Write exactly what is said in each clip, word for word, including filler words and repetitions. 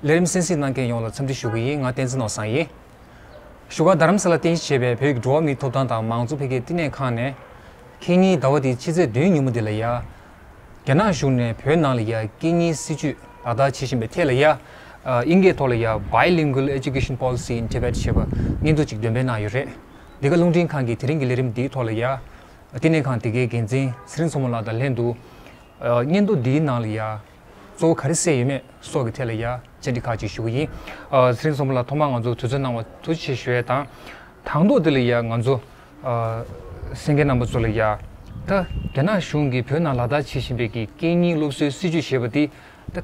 ལས་རིམ་གསན་གཟིགས་གནང་མཁན་ཡོངས་ལ་འཚམས་འདྲི་ཞུ་གི་ཡིན། ང་བསྟན་འཛིན་ནོར་བཟང་ཡིན། བཞུགས་སྒར་རྡ་རམ་ས་ལ་རྟེན་གཞི་བྱས་པའི་བོད་ཀྱི་འགྲོ་བ་མིའི་ཐོབ་ཐང་དང་མང་གཙོ་འཕེལ་རྒྱས་བསྟི་གནས་ཁང་ནས། ཁེ་ཉིན་ཟླ་བ་འདིའི་ཕྱི་ཚེས་བདུན་ཉིན་མོ་འདི་ལ་ཡ། རྒྱ་ནག་གཞུང་ནས་བོད་ནང་ལ་ཡ་སྐད་གཉིས་སྲིད་ཇུས་ལག་བསྟར་བྱེད་བཞིན་པའི་ཐད་ལ་ཡ། ཨ། དབྱིན་སྐད་ཐོག་ལ་ཡ་Bilingual Education Policy in Tibet ཞེས་པ་སྙན་ཐོ་ཅིག་འདོན་སྤེལ་གནང་ཡོད་རེད། འདི་ག་རླུང་འཕྲིན་ཁང་གི་དེ་རིང་གི་ལས་རིམ་འདིའི་ཐོག་ལ་ཡ། བསྟི་གནས་ཁང་དེ་གའི་འགན་འཛིན་ཚེ་རིང་མཚོ་མོ་ལགས་དང་ལྷན་དུ། ཨ། སྙན་ཐོ་འདིའི་ནང་ལ་ཡ། གཙོ་བོ་ག་རེ་གསལ་ཡོད་མེད་སོགས་ཀྱི་ཐད་ལ་ཡ་བཅར་འདྲི་ཁག་ཅིག་ཞུ་གི་ཡིན། ཨ། ཚེ་རིང་མཚོ་མོ་ལགས་ཐོག་མར་ང་ཚོ་དུས་ཚོད་གནང་བ་ཐུགས་རྗེ་ཆེ་ཞུ་ཡས་དང་། དང་ཐོག་དེ་ལ་ཡ་ང་ཚོ། ཨ། གསན་མཁན་རྣམ་པ་ཚོ་ལ་ཡ། ད་རྒྱ་ནག་གཞུང་གིས་བོད་ནང་ལག་བསྟར་བྱེད་བཞིན་པའི་གི་སྐད་གཉིས་སློབ་གསོའི་སྲིད་ཇུས་ཞེས་པ་དེ། ད་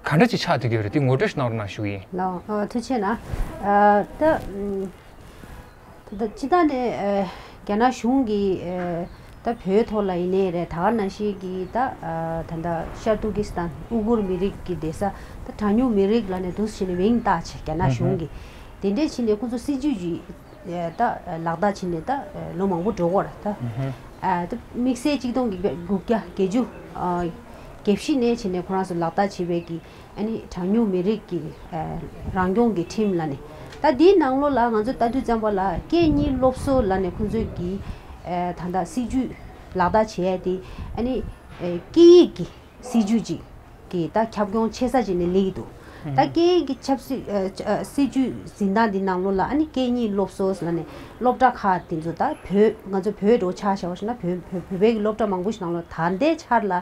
ག་འདྲ་ཅིག་ཆགས་བསྡད་ཀྱི་ཡོད་རེད། དེ་ངོ་སྤྲོད་ཞིག་གནང་རོགས་གནང་ཞུ་གི་ཡིན། ལགས། ཨ། ཐུགས་རྗེ་གནང་། ཨ། ད། ཨམ། ད་ལྟ་སྤྱི་བཏང་ནས། ཨ། རྒྱ་ནག་གཞུང་གིས། ཨ། ད་བོད་ཐོག་ལ་ཡིན་ནའི་རེད། ད་ག་ནང་བཞིན་གྱི་ད། ཨ། ད་ལྟ་ཤར་ཏུར་ཀི་སི་ཐན་ཨུ་གུར་མི་རིགས་ཀྱི་བསྡད་ས། ད་གྲངས་ཉུང་མི་རིགས་ལབ་ནས་འདུག་སེ་བྱས་ནས་མིང་བཏགས་བྱས་རྒྱ་ནག་གཞུང་གིས། དེ་འདྲས་བྱས་ནས་ཁོང་ཚོ་སྲིད་ཇུས་ཀྱི། ཨ། ད་ལག་བསྟར་བྱས་ནས་ད་ལོ་མང་པོ་འགྲོ་གི་ཡོད་རེད་ད། ཨ། ད་དམིགས་བསལ་གཅིག་སྟོང་དགུ་བརྒྱ་དགུ་བརྒྱ་བརྒྱད་ཅུ། ཨ། གྱ་བཞི་ནས་བྱས་ནས་ཁོ་རང་ཚོ་ལག་བསྟར་བྱེད་པའི་གི། ཨ་ནི་གྲངས་ཉུང་མི་རིགས་ཀྱི། ཨ། རང་སྐྱོང་གི་ཁྲིམས་ལབ་ནས། ད་འདིའི་ནང་ལོགས་ལ་ང་ཚོ་ལྟ་དུས་ཙམ་པ་ལ་སྐད་གཉིས་སློབ་གསོ་ལབ་ནས་ཁོང་ཚོས་ཀྱི། ཨ། ད་ལྟ་སྲིད་ཇུས་ལག་བསྟར་བྱེད་ཡ་དེ། ཨ་ནི། ཨ། སྐད་ཡིག་གི་སྲིད་ཇུས་ཅིག་གི་ད་ཁྱབ་ཁོངས་ཆེ་ས་ཅིག་ནས་སླེབས་ཀྱི་འདུག་ད་སྐད་ཡིག་གི་ཆབ་སྲིད། ཨ། ཨ། སྲིད་ཇུས་འཛིན་སྟངས་འདི་ནང་ལོགས་ལ། ཨ་ནི་སྐད་གཉིས་སློབ་གསོ་ལབ་ནས་སློབ་གྲྭ་ཁག་དེ་ཚོ། ད་བོད། ང་ཚོ་བོད་འགྲོ་ཆ་བཞག་པ་ཞིག་ན་བོད། བོད། བོད་པའི་གི་སློབ་གྲྭ་མང་པོ་ཞིག་ནང་ལོགས་ད་ལྟའི་ཆར་ལ་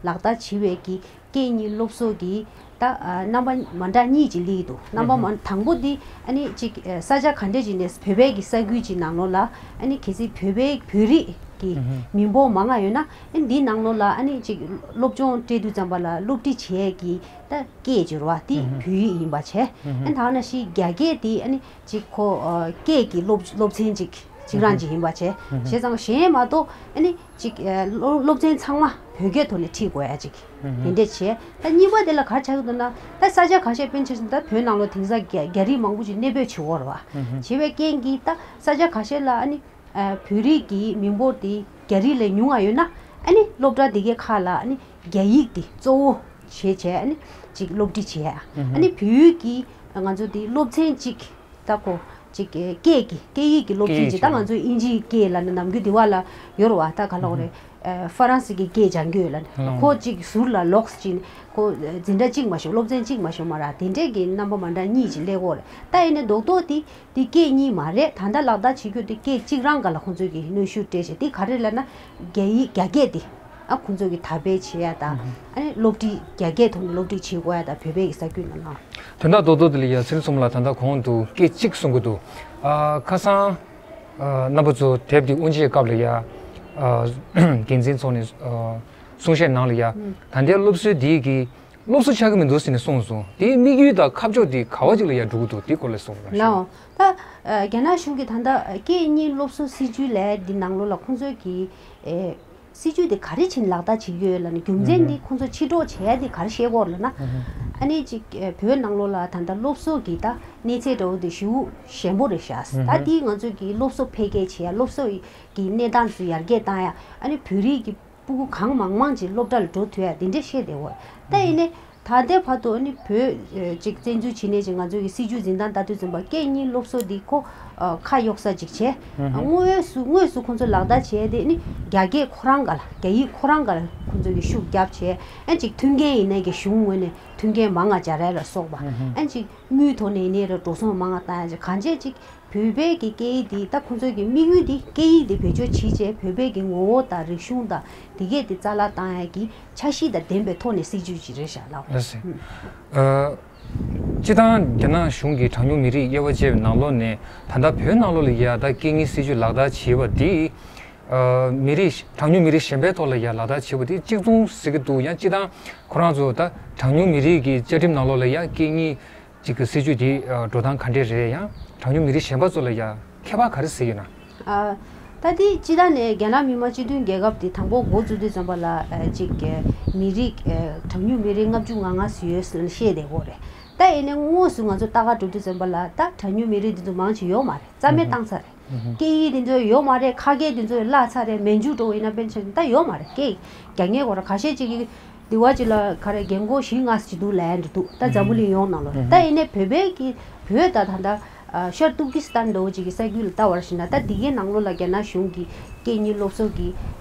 ལག་བསྟར་བྱེད་པའི་གི་སྐད་གཉིས་སློབ་གསོ་གི་ད། ཨ། རྣམ་པ་མ་འདྲ་གཉིས་ཅིག་སླེབས་ཀྱི་འདུག་རྣམ་པ་མ། དང་པོ་འདི་ཨ་ནི་ཅིག་ས་ཆ་ག་འདྲས་ཅིག་ནས་བོད་པའི་གི་ས་ཁུལ་ཅིག་ནང་ལོགས་ལ། ཨ་ནི་གལ་སྲིད་བོད་པའི། བོད་རིགས་ཀྱི་མི་འབོར་མང་ང་ཡོད་ན། ཨ་ནི་འདིའི་ནང་ལོགས་ལ་ཨ་ནི་ཅིག་སློབ་སྦྱོང་སྤྲད་དུས་ཙམ་པ་ལ་སློབ་ཁྲིད་བྱེད་ཀྱི་ད་སྐད་ཅིག་རེད་བ། དེ་བོད་ཡིག་ཡིན་པ་བྱས། ཨ་ནི་ད་ག་ནང་བཞིན་རྒྱ་སྐད་དེ་ཨ་ནི་ཅིག་ཁོ། ཨ། སྐད་ཀྱི་སློབ། སློབ་ཚན་ཅིག་གཅིག་རང་ཅིག་ཡིན་པ་བྱས། བྱས་ཙང་གཞན་མ་གཏོགས་ཨ་ནི་ཅིག་ཨ། སློབ། སློབ་ཚན་ཚང་མ་བོད་སྐད་ཐོག་ནས་ཁྲིད་དགོས་ཡ་ཅིག་དེ་འདྲས་བྱས། ད་གཉིས་པ་དེ་ལ་ག་རེ་ཆགས་ཀྱི་འདུག་ན། ད་ས་ཆ་ཁ་ཤས། དཔེར་ན་ཆ་བཞག་ན་ད་བོད་ནང་ལོགས་དེང་སང་རྒྱ། རྒྱ་རིགས་མང་པོ་ཅིག་གནས་སྤོས་བྱེད་ཀྱི་ཡོད་རེད་བ། བྱེད་པའི་རྐྱེན་གྱིས་ད་ས་ཆ་ཁ་ཤས་ལ་ཨ་ནི། ཨ། བོད་རིགས་ཀྱི་མི་འབོར་དེ་རྒྱ་རིགས་ལས་ཉུང་ང་ཡོད་ན། ཨ་ནི་སློབ་གྲྭ་དེ་གའི་ཁག་ལ་ཨ་ནི་རྒྱ་ཡིག་དེ་གཙོ་བོ་བྱས་བྱས་ཨ་ནི་ཅིག་སློབ་ཁྲིད་བྱེད་ཡ། ཨ་ནི་བོད་ཡིག་གི་ང་ཚོ་དེ་སློབ་ཚན་གཅིག་ད་ཁོ་ཅིག་སྐད་ཀྱི། སྐད་ཡིག་གི་སློབ་ཚན་ཅིག་ད་ང་ཚོ་དབྱིན་ཇིའི་སྐད་ལབ་ན་ནམ་རྒྱུན་དེ་བ་ལ་ཡོད་རེད་བ། ད་ག་ལབ་དགོས་རེད། ཨ། ཧྥ་རན་སི་གི་སྐད་སྦྱང་རྒྱུ་ལབ་ནས། ཁོ་ཅིག་ཟུར་ལ་ལོགས་ཅིག་ཁོ་འཛིན་གྲྭ་གཅིག་མ་ཤོར། སློབ་ཚན་གཅིག་མ་ཤོར་མ་ར། དེ་འདྲས་ཀྱི་རྣམ་པ་མ་འདྲ་གཉིས་ཅིག་སླེབས་ཀྱི་ཡོད་རེད། ད་ཡིན་ནའི་རྡོག་རྡོག་དེ། དེ་སྐད་གཉིས་མ་རེད། ད་ལྟ་ལག་བསྟར་བྱེད་རྒྱུ་དེ་སྐད་གཅིག་རང་སྒང་ལ་ཁོང་ཚོས་ཀྱི་གནོན་ཤུགས་སྤྲད་བྱས། དེ་ག་རེ་ལབ་ན། རྒྱ་ཡིག་རྒྱ་སྐད་དེ་ཨ་ཁོང་ཚོས་ཀྱི་དར་སྤེལ་བྱེད་ཡ་དང་། ཨ་ནི་སློབ་ཁྲིད་རྒྱ་སྐད་ཐོག་ནས་སློབ་ཁྲིད་བྱེད་དགོས་ཡ་དང་། བོད་པའི་གི་ས་ཁུལ་ནང་ལ། དོན་དག་རྡོག་རྡོག་དེ་ལ་ཡ་ཚེ་རིང་མཚོ་མོ་ལགས་ད་ལྟ་གོང་དུ་སྐད་གཅིག་གསུང་གི་འདུག་ཨ། ཁ་སང་། ཨ། རྣམ་པ་ཚོ་དེབ་དེ་དབུ་འབྱེད་སྐབས་ལ་ཡ། ཨ། འགན་འཛིན་མཆོག་ནས། ཨ། གསུང་བཤད་ནང་ལ་ཡ། ད་ལྟའི་སློབ་གསོའི་དེའི་གི་སློབ་གསོ་ཆགས་ཀྱི་མི་འདུག་ཟེར་ནས་གསུངས་སོང་། དེའི་དམིགས་ཡུལ་དང་ཁ་ཕྱོགས་དེ་ག་བ་ཅིག་ལ་ཡ་འགྲོ་གི་འདུག་དེ་སྐོར་ལ་གསུངས་རོགས་ཞུ། ལགས། ད། ཨ། རྒྱ་ནག་གཞུང་གིས་ད་ལྟ་སྐད་གཉིས་སློབ་གསོ་སྲིད་ཇུས་ལབ་འདི་ནང་ལོགས་ལ་ཁོང་ཚོས་ཀྱི། ཨེ། སྲིད་ཇུས་དེ་ག་རེ་བྱས་ནས་ལག་བསྟར་བྱེད་ཀྱི་ཡོད་ལབ་ན། རྒྱུ་མཚན་དེ་ཁོང་ཚོ་ཕྱིར་སྒྲོག་བྱེད་ཡ་དེ་ག་རེ་བཤད་ཀྱི་ཡོད་ལབ་ན། ཨ་ནི་ཅིག་ཨེ། བོད་ནང་ལོགས་ལ་ད་ལྟ་སློབ་གསོ་གི་ད་གནས་ཚད་འདྲ་བོ་དེ་ཞེ་པོ་ཞན་པོ་རེད་ཤག་ད་དེ་ང་ཚོས་ཀྱི་སློབ་གསོ་འཕེལ་རྒྱས་བྱེད་ཡ། སློབ་གསོ་གི་གནས་སྟངས་ཚོ་ཡར་རྒྱས་བཏང་ཡ། ཨ་ནི་བོད་རིགས་ཀྱི་སྤུ་གུ་གང་མང་མང་ཅིག་སློབ་གྲྭ་ལ་འགྲོ་ཐུབ་ཡ་དེ་འདྲ་བཤད་བསྡད་ཡོད། ད་ཡིན་ནའི་ད་ལྟའི་བར་དུ་ཨ་ནི་བོད་ཅིག་བཙན་འཛུལ་བྱས་ནས་ཅིག་ང་ཚོའི་གི་སྲིད་ཇུས་འཛིན་སྟངས་ལྟ་དུས་ཙམ་པ་སྐད་གཉིས་སློབ་གསོ་འདི་ཁོ་ཁ་གཡོག་ས་ཅིག་བྱས། དངོས་སུ། དངོས་སུ་ཁོང་ཚོ་ལག་བསྟར་བྱས་ཏེ་ནི་རྒྱ་སྐད་ཁོ་རང་སྒང་ལ། རྒྱ་ཡིག་ཁོ་རང་སྒང་ལ་ཁོང་ཚོ་གི་ཤུགས་རྒྱབ་བྱས། ཨ་ནི་ཅིག་མཐུན་རྐྱེན་ཡིན་ནའི་གི་གཞུང་ངོས་ནས་མཐུན་རྐྱེན་མང་ང་སྦྱར་ཡ་ལ་སོགས་པ། ཨ་ནི་ཅིག་དངུལ་ཐོག་ནས་ཡིན་ནའི་རེད། འགྲོ་སོང་མང་ང་བཏང་ཡ་ཅིག་གང་བྱས་ཅིག་བོད་པའི་གི་སྐད་ཡིག་འདི། ད་ཁོང་ཚོའི་གི་དམིགས་ཡུལ་འདི་སྐད་ཡིག་འདི་བེད་སྤྱོད་བྱེད་བྱས་བོད་པའི་གི་ངོ་བོ་དང་རིག་གཞུང་དང་དེ་གས་འདི་རྩ་བརླག་བཏང་ཡ་གི་འཆར་གཞི་དང་ལྡན་པའི་ཐོག་ནས་སྲིད་ཇུས་ཅིག་རེད་ཤག་ལགས། ལགས་སོ། ཨ། སྤྱིར་བཏང་རྒྱ་ནག་གཞུང་གིས་གྲངས་ཉུང་མི་རིགས་དབྱེ་བ་འབྱེད་པའི་ནང་ལོགས་ནས་ད་ལྟ་བོད་ནང་ལོགས་ལ་ཡ་ད་སྐད་གཉིས་སྲིད་ཇུས་ལག་བསྟར་བྱས་པ་འདི། ཨ། མི་རིགས། གྲངས་ཉུང་མི་རིགས་གཞན་པའི་ཐོག་ལ་ཡ་ལག་བསྟར་བྱས་པ་འདི་གཅིག་མཚུངས་ཟེར་གྱི་འདུག་ཡང་སྤྱིར་བཏང་ཁོ་རང་ཚོ་ད་གྲངས་ཉུང་མི་རིགས་ཀྱི་བཅའ་ཁྲིམས་ནང་ལོགས་ལ་ཡ་སྐད་གཉིས་ཅིག་གི་སྲིད་ཇུས་དེ། ཨ། འགྲོ་སྟངས་ག་འདྲས་རེད། ཡང་གྲངས་ཉུང་མི་རིགས་གཞན་པ་ཚོ་ལ་ཡང་ཁྱད་པར་ག་རེ་གཟིགས་ཡོད་ན། ཨ། ད་དེ་སྤྱིར་བཏང་ནས་རྒྱ་ནག་མི་དམངས་སྤྱི་མཐུན་རྒྱལ་ཁབ་དེ་དང་པོ་འགོ་བཙུགས་དུས་ཙམ་པ་ལ། ཨ། ཅིག་མི་རིགས། ཨ། གྲངས་ཉུང་མི་རིགས་ལྔ་བཅུ་ང་ལྔ་ཙམ་ཡོད་ཟེར་ནས་བཤད་བསྡད་ཡོད་རེད། ད་ཡིན་ནའི་དངོས་སུ་ང་ཚོ་ལྟ་ག་འགྲོ་དུས་ཙམ་པ་ལ་ད་གྲངས་ཉུང་མི་རིགས་དེ་ཚོ་མང་ཆེ་ཡོད་མ་རེད། རྩ་མེད་བཏང་ཚར་རེད། སྐད་ཡིག་དེ་ཚོ་ཡོད་མ་རེད། ཁ་སྐད་དེ་ཚོ་བརླག་ཚར་རེད། མན་ཇུ་འདྲ་བོ་ཡིན་ན་དཔེར་ན་ཆ་བཞག་ན་ད་ཡོད་མ་རེད། སྐད་རྒྱག་མཁན་ཁོ་རང་ཁ་ཤས་ཅིག་གིས། འདི་བ་ཅིག་ལ་ག་རེ་རྒན་གོག་བཞི་ལྔ་ཅིག་འདུག་ལབ་ཡ་འདྲ་འདུག་ད་འཛམ་བུ་གླིང་ཡོངས་ནང་ལོགས་ལ། ད་ཡིན་ནའི་བོད་པའི་གི་བོད་ད་ད་ད་ཤར་ཏུར་ཀི་སི་ཐན་འདྲ་བོ་ཅིག་གི་ས་ཁུལ་ལ་ལྟ་བར་ཞིག་ན། ད་འདི་གའི་ནང་ལོགས་ལ་རྒྱ་ནག་གཞུང་གི་སྐད་གཉིས་སློབ་གསོ་གི་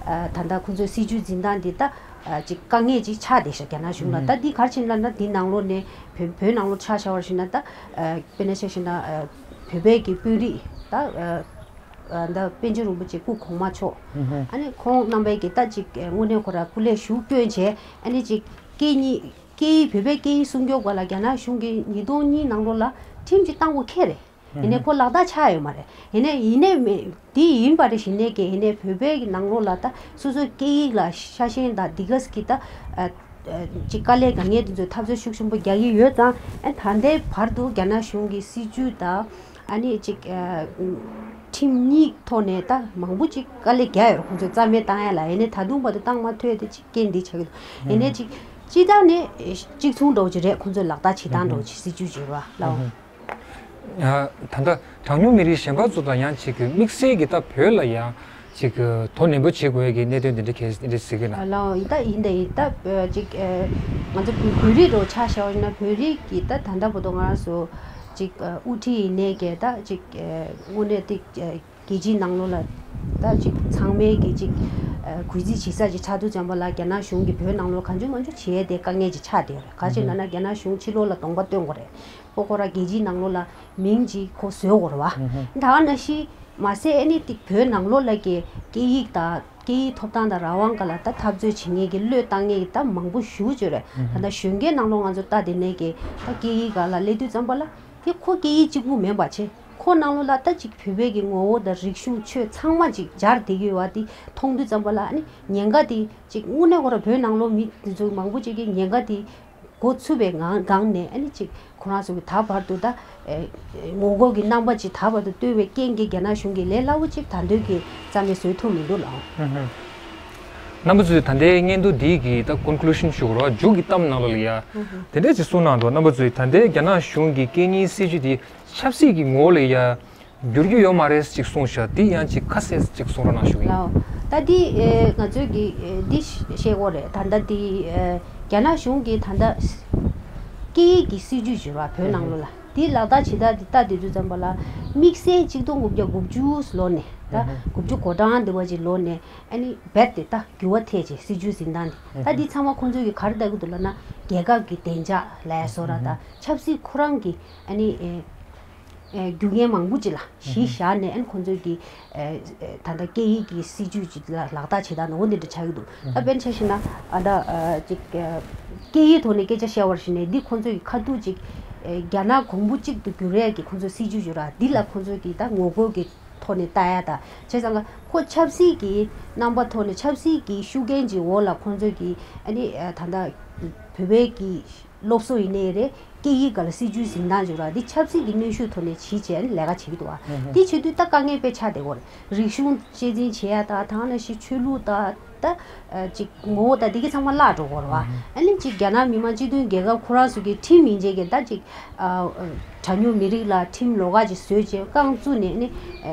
ད་ད་ཁོང་ཚོའི་སྲིད་བྱུས་འཛིན་སྟངས་འདི་ད་ཅིག་དཀའ་ངལ་ཅིག་ཆགས་བསྡད་ཤག་རྒྱ་ནག་གཞུང་ལ། ད་འདི་ག་རེ་བྱས་ན་ན་འདི་ནང་ལོགས་ནས་བོད་བོད་ནང་ལོགས་ཆ་བཞག་པར་ཞིག་ན། ད་དཔེར་ན་ཆ་བཞག་ན་བོད་པའི་གི་དཔོན་རིགས་ད། ཨ་ད་པཎ་ཆེན་རིན་པོ་ཆེ་སྐུ་གོང་མ་མཆོག་ཨ་ནི་ཁོང་རྣམ་པས་ཀྱི་ད་ཅིག་དངོས་གནས་ཁོ་ར་སྐུ་ལས་ཞུགས་སྐྱོན་བྱས། ཨ་ནི་ཅིག་སྐད་གཉིས་སྐད་ཡིག་བོད་པའི་སྐད་ཡིག་སྲུང་སྐྱོབ་སྐོར་ལ་རྒྱ་ནག་གཞུང་གིས་ཉིས་སྟོང་གཉིས་ནང་ལོགས་ལ་ཁྲིམས་ཅིག་བཏང་དགོས་ཁེལ་རེད། ཡིན་ནའི་ཁོ་ལག་བསྟར་ཆགས་ཡོད་མ་རེད། ཡིན་ནའི་ཡིན་ནའི་མེད་འདི་ཡིན་པ་རེད་ཞིག་ནས་ཀྱི། ཡིན་ནའི་བོད་པའི་གི་ནང་ལོགས་ལ་ད་སོ་སོའི་སྐད་ཡིག་ལ་ཤ་ཞེན་དང་འདི་ག་ཟེར་གི་ད། ཅིག་དཀའ་ལས་དཀའ་ངལ་དེ་ཚོའི་འཐབ་རྩོད་ཤུགས་ཆེན་པོ་རྒྱག་གི་ཡོད་ཙང་། ཨ་ད་ལྟའི་བར་དུ་རྒྱ་ནག་གཞུང་གི་སྲིད་བྱུས་དང་ཨ་ནི་ཅིག་ཨ་ཁྲིམས་གཉིས་ཐོག་ནས་ད་མང་པོ་ཅིག་དཀའ་ལས་རྒྱག་ཡོད་རེད། ཁོང་ཚོས་རྩ་མེད་བཏང་ཡ་ལ། ཡིན་ནའི་ད་དུང་བར་དུ་བཏང་མ་ཐུབ་ཡ་དེ་ཅིག་རྐྱེན་འདི་ཆགས་ཀྱི་འདུག་ཡིན་ནའི་ཅིག་སྤྱིར་བཏང་ནས་གཅིག་མཚུངས་འདྲ་བོ་ཅིག་རེད། ཁོང་ཚོའི་ལག་བསྟར་བྱེད་སྟངས་འདྲ་བོ་ཅིག་སྲིད་བྱུས་བྱེད་རོགས་ལའོ། ད་ལྟ་གྲངས་ཉུང་མི་རིགས་གཞན་པ་ཚོ་དང་ཡང་ཅིག་གི་དམིགས་བསལ་གྱི་ད་བོད་ལ་ཡང་ཅིག་གི་དོ་ནན་པོ་བྱེད་དགོས་ཀྱི་གནད་དོན་འདི་འདྲ་གལ་སྲིད་འདི་འདྲ་ཟེར་གི་ན། ལའོ་ཡིན་ད་ཡིན་ད་ཡིན་ད་ཅིག་ང་ཚོ་བོད་བོད་རིགས་རོ་ཆ་བཞག་པ་ཡིན་ན། བོད་རིགས་ཀྱི་ད་ད་ལྟ་བར་དུ་ང་རང་ཚོ་ཅིག་དབུ་ཁྲིད་ཡིན་ནའི་གི་ད་ཅིག་དངོས་གནས་དེ་རྒྱལ་སྤྱིའི་ནང་ལོགས་ལ་ད་ཅིག་ཚང་མས་གི་ཅིག་གུས་བརྩི་བྱེད་ས་ཅིག་ཆགས་དུས་ཙམ་པ་ལ། རྒྱ་ནག་གཞུང་གིས་བོད་ནང་ལོགས་གང་བྱུང་མང་བྱུང་བྱས་ཏེ་དཀའ་ངལ་ཅིག་ཆགས་བསྡད་ཡོད་རེད། ག་ཅི་ལབ་ན་རྒྱ་ནག་གཞུང་ཕྱི་ལོགས་ལ་གདོང་པ་སྟོན་དགོས་རེད། ཁོ་ཁོ་རང་རྒྱལ་སྤྱིའི་ནང་ལོགས་ལ་མིང་ཅིག་ཁོ་བཟོས་དགོས་རེད་བ། ད་ག་ནང་བཞིན་མ་ཟད་ཨ་ནི་ཏིག་བོད་ནང་ལོགས་ལ་གི་སྐད་ཡིག་དང་སྐད་ཡིག་ཐོབ་ཐང་དང་རང་དབང་སྒང་ལ་ད་འཐབ་རྩོད་བྱེད་མཁན་གྱི་བློས་བཏང་མཁན་གྱི་ད་མང་པོ་ཞེ་པོ་ཅིག་ཡོད་རེད། ད་ལྟ་གཞོན་སྐྱེས་ནང་ལོགས་ང་ཚོ་ལྟ་བསྡད་ནས་གི་ད་སྐད་ཡིག་སྒང་ལ་སླེབས་དུས་ཙམ་པ་ལ། དེ་ཁོ་སྐད་ཡིག་གཅིག་པུ་མིན་པ་བྱས། ཁོ་ནང་ལོགས་ལ་ད་ཅིག་བོད་པའི་གི་ངོ་བོ་དང་རིག་གཞུང་ཆོས་ཚང་མ་ཅིག་སྦྱར་བསྡད་ཀྱི་ཡོད་པ་དེ་མཐོང་དུས་ཙམ་པ་ལ། ཨ་ནི་ཉེན་ཁ་དེ་ཅིག་དངོས་གནས་ཁོ་རང་བོད་ནང་ལོགས་མི་དེ་ཚོ་མང་པོ་ཅིག་གིས་ཉེན་ཁ་དེ་མགོ་ཚོས་པའི་ངང་སྒང་ནས། ཨ་ནི་ཅིག་ཁོ་རང་ཚོ་གི་ད་བར་དུ་ད་ཨེ་ངོ་རྒོལ་གྱི་རྣམ་པ་ཅིག་ད་བར་དུ་བཏོད་པའི་རྐྱེན་གྱིས་རྒྱ་ནག་གཞུང་གིས་ལས་སླ་པོ་ཅིག་ད་འདོད་ཀྱི་རྩ་མེད་བཟོ་ཐུབ་མི་འདུག་ལགས། རྣམ་པ་ཚོས་ད་ལྟའི་སྙན་ཐོ་འདི་གི་ད་ཀོན་ཀུ་ལུ་ཤན་ཞུ་དགོས་རེད་བ། མཇུག་གི་གཏམ་ནང་ལོགས་ལ་ཡ་དེ་འདྲས་ཅིག་གསུངས་གནང་འདུག་རྣམ་པ་ཚོས་ད་ལྟའི་རྒྱ་ནག་གཞུང་གི་སྐད་གཉིས་སྲིད་བྱུས་འདི་ཆབ་སྲིད་ཀྱི་ངོ་བོ་ལ་ཡ་འགྱུར་རྒྱུ་ཡོད་མ་རེད་ཅིག་གསུངས་ཤག་འདི་ཡང་ཅིག་ཁ་གསལ་ཅིག་གསུང་རོགས་གནང་ཞུ་གི་ཡིན། ལའོ། ད་འདི་ཨེ་ང་ཚོས་ཀྱི་ཨེ་འདི་བཤད་དགོས་རེད། ད་ལྟ་འདི་ཨེ་རྒྱ་ནག་གཞུང་གིས་ད་ལྟ་སྐད་ཡིག་གི་སྲིད་བྱུས་བྱུང་བ་བོད་ནང་ལོགས་ལ། འདི་ལག་བསྟར་བྱེད་སྟངས་འདི་ལྟ་བསྡད་དུས་ཙམ་པ་ལ། དམིགས་བསལ་གཅིག་སྟོང་དགུ་བརྒྱ་དགུ་བཅུ་ལོ་ནས་ད་དགུ་བཅུ་གོ་གྲངས་འདི་བ་ཅིག་ལོ་ནས་ཨ་ནི་རྦད་དེ་ད་འགྱུར་བ་ཐེབས་བྱས་སྲིད་བྱུས་འཛིན་སྟངས་འདི། ད་འདི་ཚང་མ་ཁོང་ཚོས་ཀྱི་ག་རེ་ལྟ་གི་འདུག་ལབ་ན། རྒྱལ་ཁབ་ཀྱི་བདེ་འཇགས་ལ་སོགས་ར་དང་ཆབ་སྲིད་ཁོ་རང་གི་ཨ་ནི་ཨེ། ཨེ་རྒྱུ་རྐྱེན་མང་པོ་ཅིག་ལ་གཞི་བཞག་ནས། ཨ་ནི་ཁོང་ཚོས་ཀྱི་ཨེ་ཨེ་ད་ལྟ་སྐད་ཡིག་གི་སྲིད་བྱུས་ཅིག་ལ་ལག་བསྟར་བྱེད་སྟངས་འོ་འདི་འདྲ་ཆགས་ཀྱི་འདུག་ད་དཔེར་ན་ཆ་བཞག་ན་ཨ་ད་ཨ་ཅིག་ཨ་སྐད་ཡིག་ཐོག་ནས་སྐད་ཆ་བཤད་པར་བྱས་ནས། འདི་ཁོང་ཚོས་ཀྱི་ཁ་ཐུག་ཅིག་ཨེ་རྒྱ་ནག་གོང་བུ་གཅིག་ཏུ་འགྱུར་ཡས་ཀྱི་ཁོང་ཚོའི་སྲིད་བྱུས་ཡོད་ར། འདི་ལ་ཁོང་ཚོས་ཀྱི་ད་ངོ་རྒོལ་གྱི་ཐོག་ནས་ལྟ་ཡ་ད། བྱས་ཙང་ཁོ་ཆབ་སྲིད་ཀྱི་རྣམ་པ་ཐོག་ནས་ཆབ་སྲིད་ཀྱི་ཤུགས་རྐྱེན་གྱི་འོག་ལ་ཁོང་ཚོས་ཀྱི་ཨ་ནི་ཨ་ད་ལྟ་བོད་པའི་ཀྱི་སློབ་གསོ་ཡིན་ནའི་རེད། སྐད་ཡིག་སྒང་ལ་སྲིད་བྱུས་འཛིན་སྟངས་བྱུང་ར། འདི་ཆབ་སྲིད་ཀྱི་གནོན་ཤུགས་ཐོག་ནས་བྱེད་བྱས་ལས་ཀ་བྱེད་ཀྱི་འདུག་བ། འདི་བྱེད་དུས་ད་དཀའ་ངལ་དཔེ་ཆགས་བསྡད་ཡོད་རེད། རིག་གཞུང་གཅེས་འཛིན་བྱེད་ཡ་ད་ཐང་ན་ཞིག་ཆོས་ལུགས་ད་ད་ཅིག་ངོ་བོ་ད་འདི་གི་ཚང་མ་བརླག་འགྲོ་གི་རེད་བ། ཨ་ནི་ཅིག་རྒྱ་ནག་མི་དམངས་སྤྱི་མཐུན་རྒྱལ་ཁབ་ཁོ་རང་ཚོ་གི་ཁྲིམས་ཡིན་བྱས་ཀྱི་ད་ཅིག་གྲངས་ཉུང་མི་རིགས་ལ་ཁྲིམས་ལོགས་ཀ་ཅིག་བཟོས་བྱས་རྐང་བཙུགས་ནས་ནི་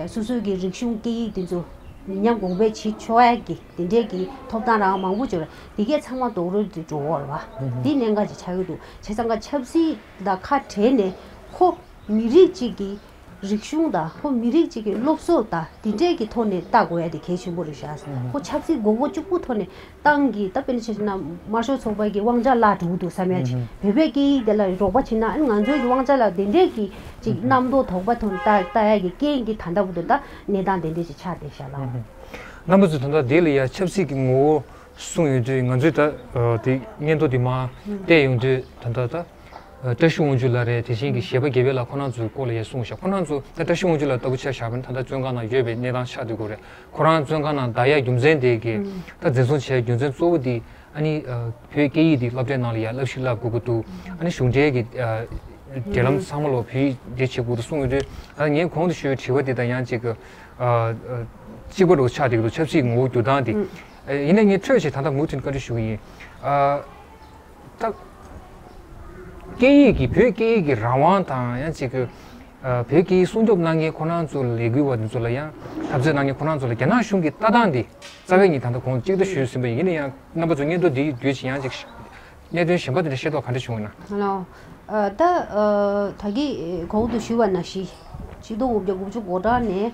སོ་སོ་གི་རིག་གཞུང་སྐད་ཡིག་དེ་ཚོ་ཉམས་གོང་འཕེལ་བྱེད་ཆོག་ཡ་གི་དེ་འདྲའི་གི་ཐོབ་ཐང་རང་མང་པོ་ཅིག་རེད། དེ་གས་ཚང་མ་རྡོག་རོལ་དུ་འགྲོ་གི་རེད་བ། འདི་གནད་འགག་ཅིག་ཆགས་ཀྱི་འདུག་བྱས་ཙང་ཀ་ཆབ་སྲིད་དང་ཁ་བྲལ་ནས་ཁོ་མི་རིགས་གཅིག་གི་རིག་གཞུང་དང་ཁོ་མི་རིགས་གཅིག་གི་སློབ་གསོ་དང་དེ་འདྲའི་གི་ཐོག་ནས་ལྟ་དགོས་ཡ་དེ་གལ་ཆེན་པོ་རེད་ཤག་ཁོ་ཆབ་སྲིད་མགོ་སྐོར་གཅིག་པུ་ཐོག་ནས་ཏང་གི་ད་དཔེར་ན་ཆ་བཞག་ན་དམར་ཤོག་ཚོགས་པ་གི་དབང་ཆ་བརླག་འགྲོ་གི་འདུག་བསམ་ཡ་ཅིག་བོད་པའི་སྐད་ཡིག་དེ་ལ་རོགས་པ་བྱེད་ན་ཨ་ནི་ང་ཚོའི་གི་དབང་ཆ་ལ་དེ་འདྲའི་གི་ཅིག་རྣམ་རྟོག་དོགས་པ་ཐོག་ནས་ལྟ་ལྟ་ཡ་གི་རྐྱེན་གྱིས་ད་ལྟ་བར་དུ་ད་གནས་སྟངས་དེ་འདྲའི་ཅིག་ཆགས་བསྡད་ཤག་ལགས། རྣམ་པ་ཚོས་ད་ལྟ་དེ་ལ་ཡ་ཆབ་སྲིད་ཀྱི་ངོ་བོ་གསུངས་ཡོང་དུས། ང་ཚོས་ད་ཨ་དེ་སྙན་ཐོ་དེ་མར་བལྟས་ཡོང་དུས་ད་ལྟ་ད་ཨ་བཀྲ་ཤིས་དབང་ཕྱུག་ལགས་རེད། དེ་བཞིན་གྱི་གཞས་པ་དགེ་འཕེལ་ལགས་ཁོ་རང་ཚོའི་སྐོར་ལ་ཡ་གསུངས་ཤག་ཁོ་རང་ཚོ་ད་བཀྲ་ཤིས་དབང་ཕྱུག་ལགས་ལྟ་བུ་ཆ་བཞག་པ་ན་ད་ལྟ་བཙོན་ཁང་ནང་ཡོད་པའི་གནས་སྟངས་ཆགས་བསྡད་ཡོད་རེད། ཁོ་རང་བཙོན་ཁང་ནང་བསྡད་ཡ་རྒྱུ་མཚན་དེ་གི་ད་འཛིན་བཟུང་བྱས་རྒྱུ་མཚན་གཙོ་བོ་དེ་ཨ་ནི་ཨ་བོད་སྐད་ཡིག་དེ་སློབ་གྲྭའི་ནང་ལ་ཡ་བསླབ་གཞི་བསླབ་དགོས་ཀྱི་འདུག་ཨ་ནི་གཞུང་འབྲེལ་གྱི་ཨ་འབྲེལ་ལམ་ཚང་མ་ལོ་བོད་ཡིག་འབྲེལ་བྱེད་དགོས་འདུག་གསུངས་ཡོད་དུས། ཨ་ངས་གོང་དུ་ཞུས་པའི་དྲི་བ་དེ་དང་ཡང་གཅིག་གི་ཨ་ཨ་གཅིག་པ་འདྲ་བོ་ཆགས་བསྡད་ཀྱི་འདུག་ཆབ་སྲིད་ངོ་བོ་འགྱུར་སྟངས་དེ། ཨ་ཡིན་ན་ངས་འཕྲོས་བྱས་ད་ལྟ་མུ་མཐུད་བཀའ་འདྲི་ཞུ་གི་ཡིན། ཨ་ད་སྐད་ཡིག་གི་བོད་སྐད་ཡིག་གི་རང་དབང་དང་ཡང་གཅིག་གི་ཨ་བོད་སྐད་ཡིག་སྲུང་སྐྱོབ་གནང་མཁན་ཁོ་རང་ཚོ་ལས་འགུལ་བ་དེ་ཚོ་ལ་ཡང་འཐབ་རྩོད་གནང་མཁན་ཁོ་རང་ཚོ་ལ་རྒྱ་ནག་གཞུང་གི་ལྟ་སྟངས་དེ་རྩ་བའི་ངས་ད་ལྟ་གོང་གཅིག་ཏུ་ཞུས་ཟིན་པ་ཡིན་ན་ཡང་། རྣམ་པ་ཚོ་སྙན་ཐོ་འདིའི་བརྒྱུད་ཅིག་ཡང་ཅིག་ གནད་དོན་གཞན་པ་དེ་འདྲ་ཤེས་རྟོགས་ག་འདྲ་བྱུང་ཡོད་ན། ལགས། ཨ། ད། ཨ། ད་གིན་གོང་དུ་ཞུས་པ་ནང་བཞིན་ཆིག་སྟོང་དགུ་བརྒྱ་དགུ་བཅུ་གོ་གྲངས་ནས།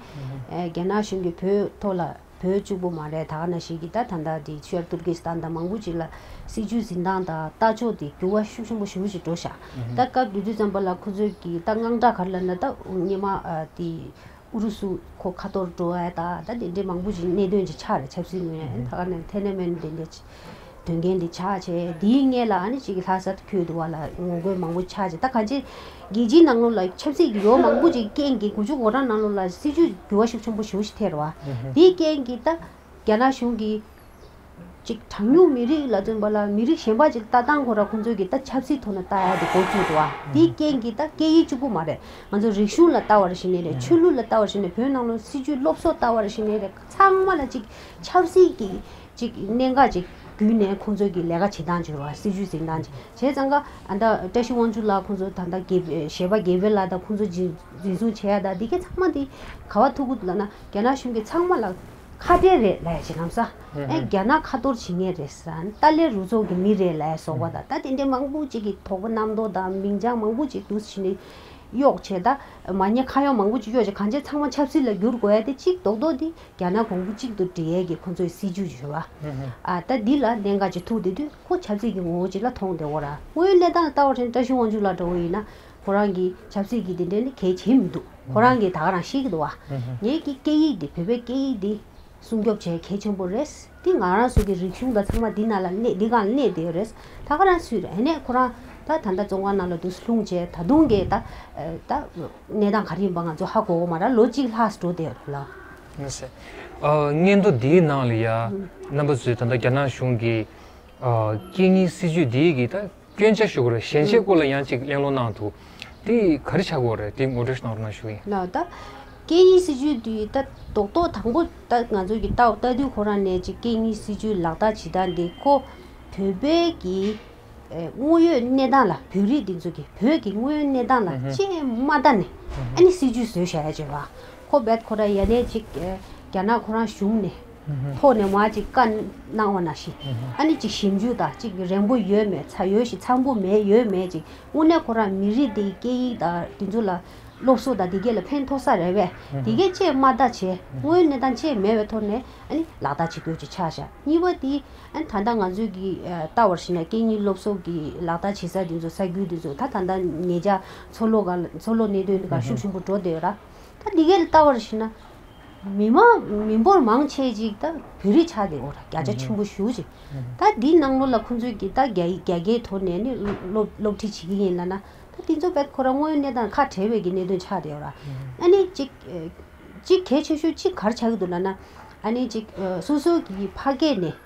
ཨ། རྒྱ་ནག་གཞུང་གིས་བོད་ཐོག་ལ། བོད་གཅིག་པུ་མ་རེད། ད་ག་ནང་བཞིན་གྱི་ད་ད་ལྟ་དེ་ཤར་ཏུར་ཀི་སི་ཐན་དང་མང་པོ་ཅིག་ལ་སྲིད་བྱུས་འཛིན་སྟངས་དང་ལྟ་ཕྱོགས་དེ་འགྱུར་བ་ཤུགས་ཆེན་པོ་ཞེ་པོ་ཅིག་འགྲོ་ཤག་ད་སྐབས་དེ་དུས་ཙམ་པ་ལ་ཁོ་ཚོས་ཀྱི་ད་དངངས་སྐྲག་ག་རེ་ལབ་ན། ད་སྔོན་མ། ཨ། དེ་ཨུ་རུ་སུ་ཁོ་ཁ་གཏོར་འགྲོ་བ་ད་ད་དེ་འདྲའི་མང་པོ་ཅིག་གནད་དོན་ཅིག་ཆགས་རེད། ཆབ་སྲིད་ངོས་ནས། ད་ག་ནས་ཐེ་ནེ་མེན་དེ་འདྲའི་དོན་རྐྱེན་དེ་ཆགས་བྱས། དེའི་སྔོན་ལ་ཨ་ནི་ཅིག་ལྷ་ས་ཁུལ་དུ་བ་ལ་ངོ་རྒོལ་མང་པོ་ཆགས་བྱས། ད་གང་ཅི་རྒྱལ་སྤྱིའི་ནང་ལོགས་ལ་ཆབ་སྲིད་ཀྱི་འགྱུར་བ་མང་པོ་ཅིག་རྐྱེན་གྱིས་དགུ་བཅུ་གོ་གྲངས་ནང་ལོགས་ལ་སྲིད་བྱུས་འགྱུར་བ་ཤུགས་ཆེན་པོ་ཞེ་པོ་ཞིག་ཐེབས་རེད་བ། དེའི་རྐྱེན་གྱིས་ད་རྒྱ་ནག་གཞུང་གིས་ཅིག་གྲངས་ཉུང་མི་རིགས་ལ་མཚོན་པ་ལ་མི་རིགས་གཞན་པ་ཅིག་ལྟ་སྟངས་ཁོ་ར་ཁོང་ཚོས་ཀྱིས་ད་ཆབ་སྲིད་ཐོག་ནས་ལྟ་ཡ་དེ་འགོ་བཙུགས་འདུག་བ། དེའི་རྐྱེན་གྱིས་ད་སྐད་ཡིག་གཅིག་པུ་མ་རེད། ང་ཚོ་རིག་གཞུང་ལ་ལྟ་བ་རེད་ཤག་ནས་རེད། ཆོས་ལུགས་ལ་ལྟ་བ་རེད་ཤག་ནས། བོད་ནང་ལོགས་སྲིད་བྱུས་སློབ་གསོ་ལྟ་བ་རེད་ཤག་ནས་རེད། ཚང་མ་ལ་ཅིག་ཆབ་སྲིད་ཀྱི་ཅིག་གནད་འགག་ཅིག་བརྒྱུད་ནས་ཁོང་ཚོས་ཀྱི་ལས་ཀ་བྱེད་སྟངས་ཅིག་རེད་བ། སྲིད་བྱུས་འཛིན་སྟངས་ཅིག་བྱས་ཙང་ཀ་ཨ་ད་བཀྲ་ཤིས་དབང་ཕྱུག་ལགས་ཁོང་ཚོ་ད་ལྟ་དགེ་བཤེས་པ་དགེ་འཕེལ་ལགས་དང་ཁོང་ཚོ་འཛིན་འཛིན་བཟུང་བྱས་ཡ་ད་འདི་གའི་ཚང་མ་འདི་ག་བ་ཐུག་གི་འདུག་ལབ་ན། རྒྱ་ནག་གཞུང་གིས་ཚང་མ་ལ་ཁ་བྲལ་རེད་ལབ་ཡ་ཅིག་ལམ་སང་། ཨེ་རྒྱ་ནག་ཁ་གཏོར་བྱེད་མཁན་རེད་ཟེར། ཏཱ་ལའི་རུ་ཚོགས་ཀྱི་མི་རེད་ལབ་ཡ་སོགས་པ་དང་། ད་དེ་འདྲའི་མང་པོ་ཅིག་གི་དོགས་པ་རྣམ་རྟོག་དང་མིང་བྱང་མང་པོ་ཅིག་འདུག་བྱས་ནས་གཡོག་བྱས། ད་མ་ཉེས་ཁ་གཡོག་མང་པོ་ཅིག་གཡོག་བྱས། གང་ཅི་ཚང་མ་ཆབ་སྲིད་ལ་བསྒྱུར་དགོས་ཡ་དེ་གཅིག་རྡོག་རྡོག་འདི་རྒྱ་ནག་གོང་བུ་གཅིག་ཏུ་སྒྲིལ་ཡས་ཀྱི་ཁོང་ཚོའི་སྲིད་བྱུས་ཡོད་བ། ཨ་ད་འདི་ལ་གནད་འགག་ཅིག་ཐུག་བསྡད་དུས་ཁོ་ཆབ་སྲིད་ཀྱི་ངོ་བོ་ཅིག་ལ་མཐོང་བསྡད་ཡོད་ར། དངོས་ཡོད་གནས་སྟངས་ལ་ལྟ་བ་ཡིན་ན་བཀྲ་ཤིས་དབང་ཕྱུག་ལགས་འདྲ་བོ་ཡིན་ན་ཁོ་རང་གི་ཆབ་སྲིད་ཀྱི་དེ་འདྲ་ནི་གལ་ཆེ་མི་འདུག་ཁོ་རང་གིས་ད་ག་རང་ཤེས་ཀྱི་འདུག་བ། ངེད་ཀྱི་སྐད་ཡིག་འདི་བོད་པའི་སྐད་ཡིག་འདི་སྲུང་སྐྱོབ་བྱེད་གལ་ཆེན་པོ་རེད། འདི་ང་རང་ཚོ་གི་རིག་གཞུང་དང་ཚང་མ་འདི་ནང་ལ་གནས། འདི་སྒང་ལ་གནས་བསྡད་ཡོད་རེད། ད་ག་རང་སུས་རེད། ཨ་ནས་ཁོ་རང་ད་ད་ལྟ་བཙོན་ཁང་ནང་ལ་འདུག་ལྷུང་བྱས། ད་དུང་གི་ད་ད་གནས་སྟངས་ག་རེ་ཡིན་པ་ང་ཚོ་ཧ་གོ་གི་མ་རེད། ལོ་གཅིག་ལྷག་འགྲོ་བསྡད་ཡོད་རེད་ལ། ཡིན་ཟེར། ཨ། སྙན་ཐོ་འདིའི་ནང་ལ་ཡ། ཨུ། རྣམ་པ་ཚོས་ད་ལྟ་རྒྱ་ནག་གཞུང་གིས། ཨ། སྐད་གཉིས་སྲིད་བྱུས་འདིའི་གི་ད་སྐྱོན་ཆ་ཞུ་དགོས་རེད། ཞན་ཆའི་སྐོར་ལ་ཡང་ཅིག་གླེང་སློང་གནང་འདུག་དེ་ག་རེ་ཆགས་ཀྱི་ཡོད་རེད། དེ་ངོ་སྤྲོད་ཞིག་གནང་རོགས་གནང་ཞུ་གི་ཡིན། ལགས། ད་སྐད་གཉིས་སྲིད་བྱུས་འདི་ད་རྡོག་རྡོག་དང་པོ་ད་ང་ཚོ་གི་ལྟ་ལྟ་དུས་ཁོ་རང་ནས་ཅིག་སྐད་གཉིས་སྲིད་བྱུས་ལག་བསྟར་བྱེད་སྟངས་འདི་ཁོ་བོད་པའི་གི་ཨེ། དངོས་ཡོད་གནས་སྟངས་ལ། བོད་རིགས་འདི་ཚོ་གི་བོད་ཀྱི་དངོས་ཡོད་གནས་སྟངས་ལ་ཅིག་མ་ལྟ་ནས་ཨ་ནི་སྲིད་བྱུས་བཟོས་བཞག་ཡ་ཅིག་རེད་བ། ཁོ་བེད་ཁོ་ར་ཡ་ནས་ཅིག་ཨེ། རྒྱ་ནག་ཁོ་རང་གཞུང་ནས་ཐོག་ནས་མར་ཅིག་བཀའ་གནང་བ་ནང་བཞིན། ཨ་ནི་ཅིག་ཞིབ་འཇུག་དང་ཅིག་རན་པོ་ཡོད་མེད། ཚ་ཡོད་ཞིག་འཚམ་པོ་མེད་ཡོད་མེད་ཅིག། དངོས་གནས་ཁོ་རང་མི་རིགས་འདིའི་སྐད་ཡིག་དང་འདི་ཚོ་ལ་སློབ་གསོ་དང་འདི་གས་ལ་ཕན་ཐོགས་ས་རེད་པས། འདི་གས་ཅིག་མ་ལྟ་བྱས། དངོས་ཡོད་གནས་སྟངས་ཅིག་མེད་པའི་ཐོག་ནས་ཨ་ནི་ལག་བསྟར་བྱེད་དགོས་ཅིག་ཆགས་བཞག་གཉིས་པ་དེ། ཨ་ནི་ད་ལྟ་ང་ཚོས་ཀྱི་ཨ། ལྟ་བར་ཞིག་ན་སྐད་གཉིས་སློབ་གསོ་གི་ལག་བསྟར་བྱེད་ས་དེ་ཚོ། ས་ཁུལ་དེ་ཚོ་ད་ད་ལྟ་ཉེ་ཆར་མཚོ་ལྷོ་སྒང་ལ། མཚོ་ལྷོ་གནད་དོན་དེ་ག་ཤུགས་ཆེན་པོ་འགྲོ་བསྡད་ཡོད་ར། ད་འདི་གས་ལ་ལྟ་བར་ཞིག་ན་མི་མང་མི་འབོར་མང་ཆེ་ཅིག་ད་བོད་རིགས་ཆགས་བསྡད་ཡོད་ར། བརྒྱ་ཆ་ཆེན་པོ་ཞེ་པོ་ཅིག་ད་འདིའི་ནང་ལོགས་ལ་ཁོང་ཚོས་ཀྱི་ད་རྒྱ་རྒྱ་སྐད་ཐོག་ནས་ནི་སློབ་སློབ་ཁྲིད་བྱེད་ཀྱི་ཡིན་ལབ་ན། ད་དེ་ཚོ་བེད་ཁོ་རང་དངོས་ཡོད་གནས་སྟངས་ཁ་བྲལ་བའི་གི་གནད་དོན་ཆགས་བསྡད་ཡོད་ར། ཨ་ནི་ཅིག་ཅིག་གལ་ཆེ་ཤོས་ཅིག་ག་རེ་ཆགས་ཀྱི་འདུག་ལབ་ན། ཨ་ནི་ཅིག་སོ་སོ་གི་ཕ་སྐད་ནས་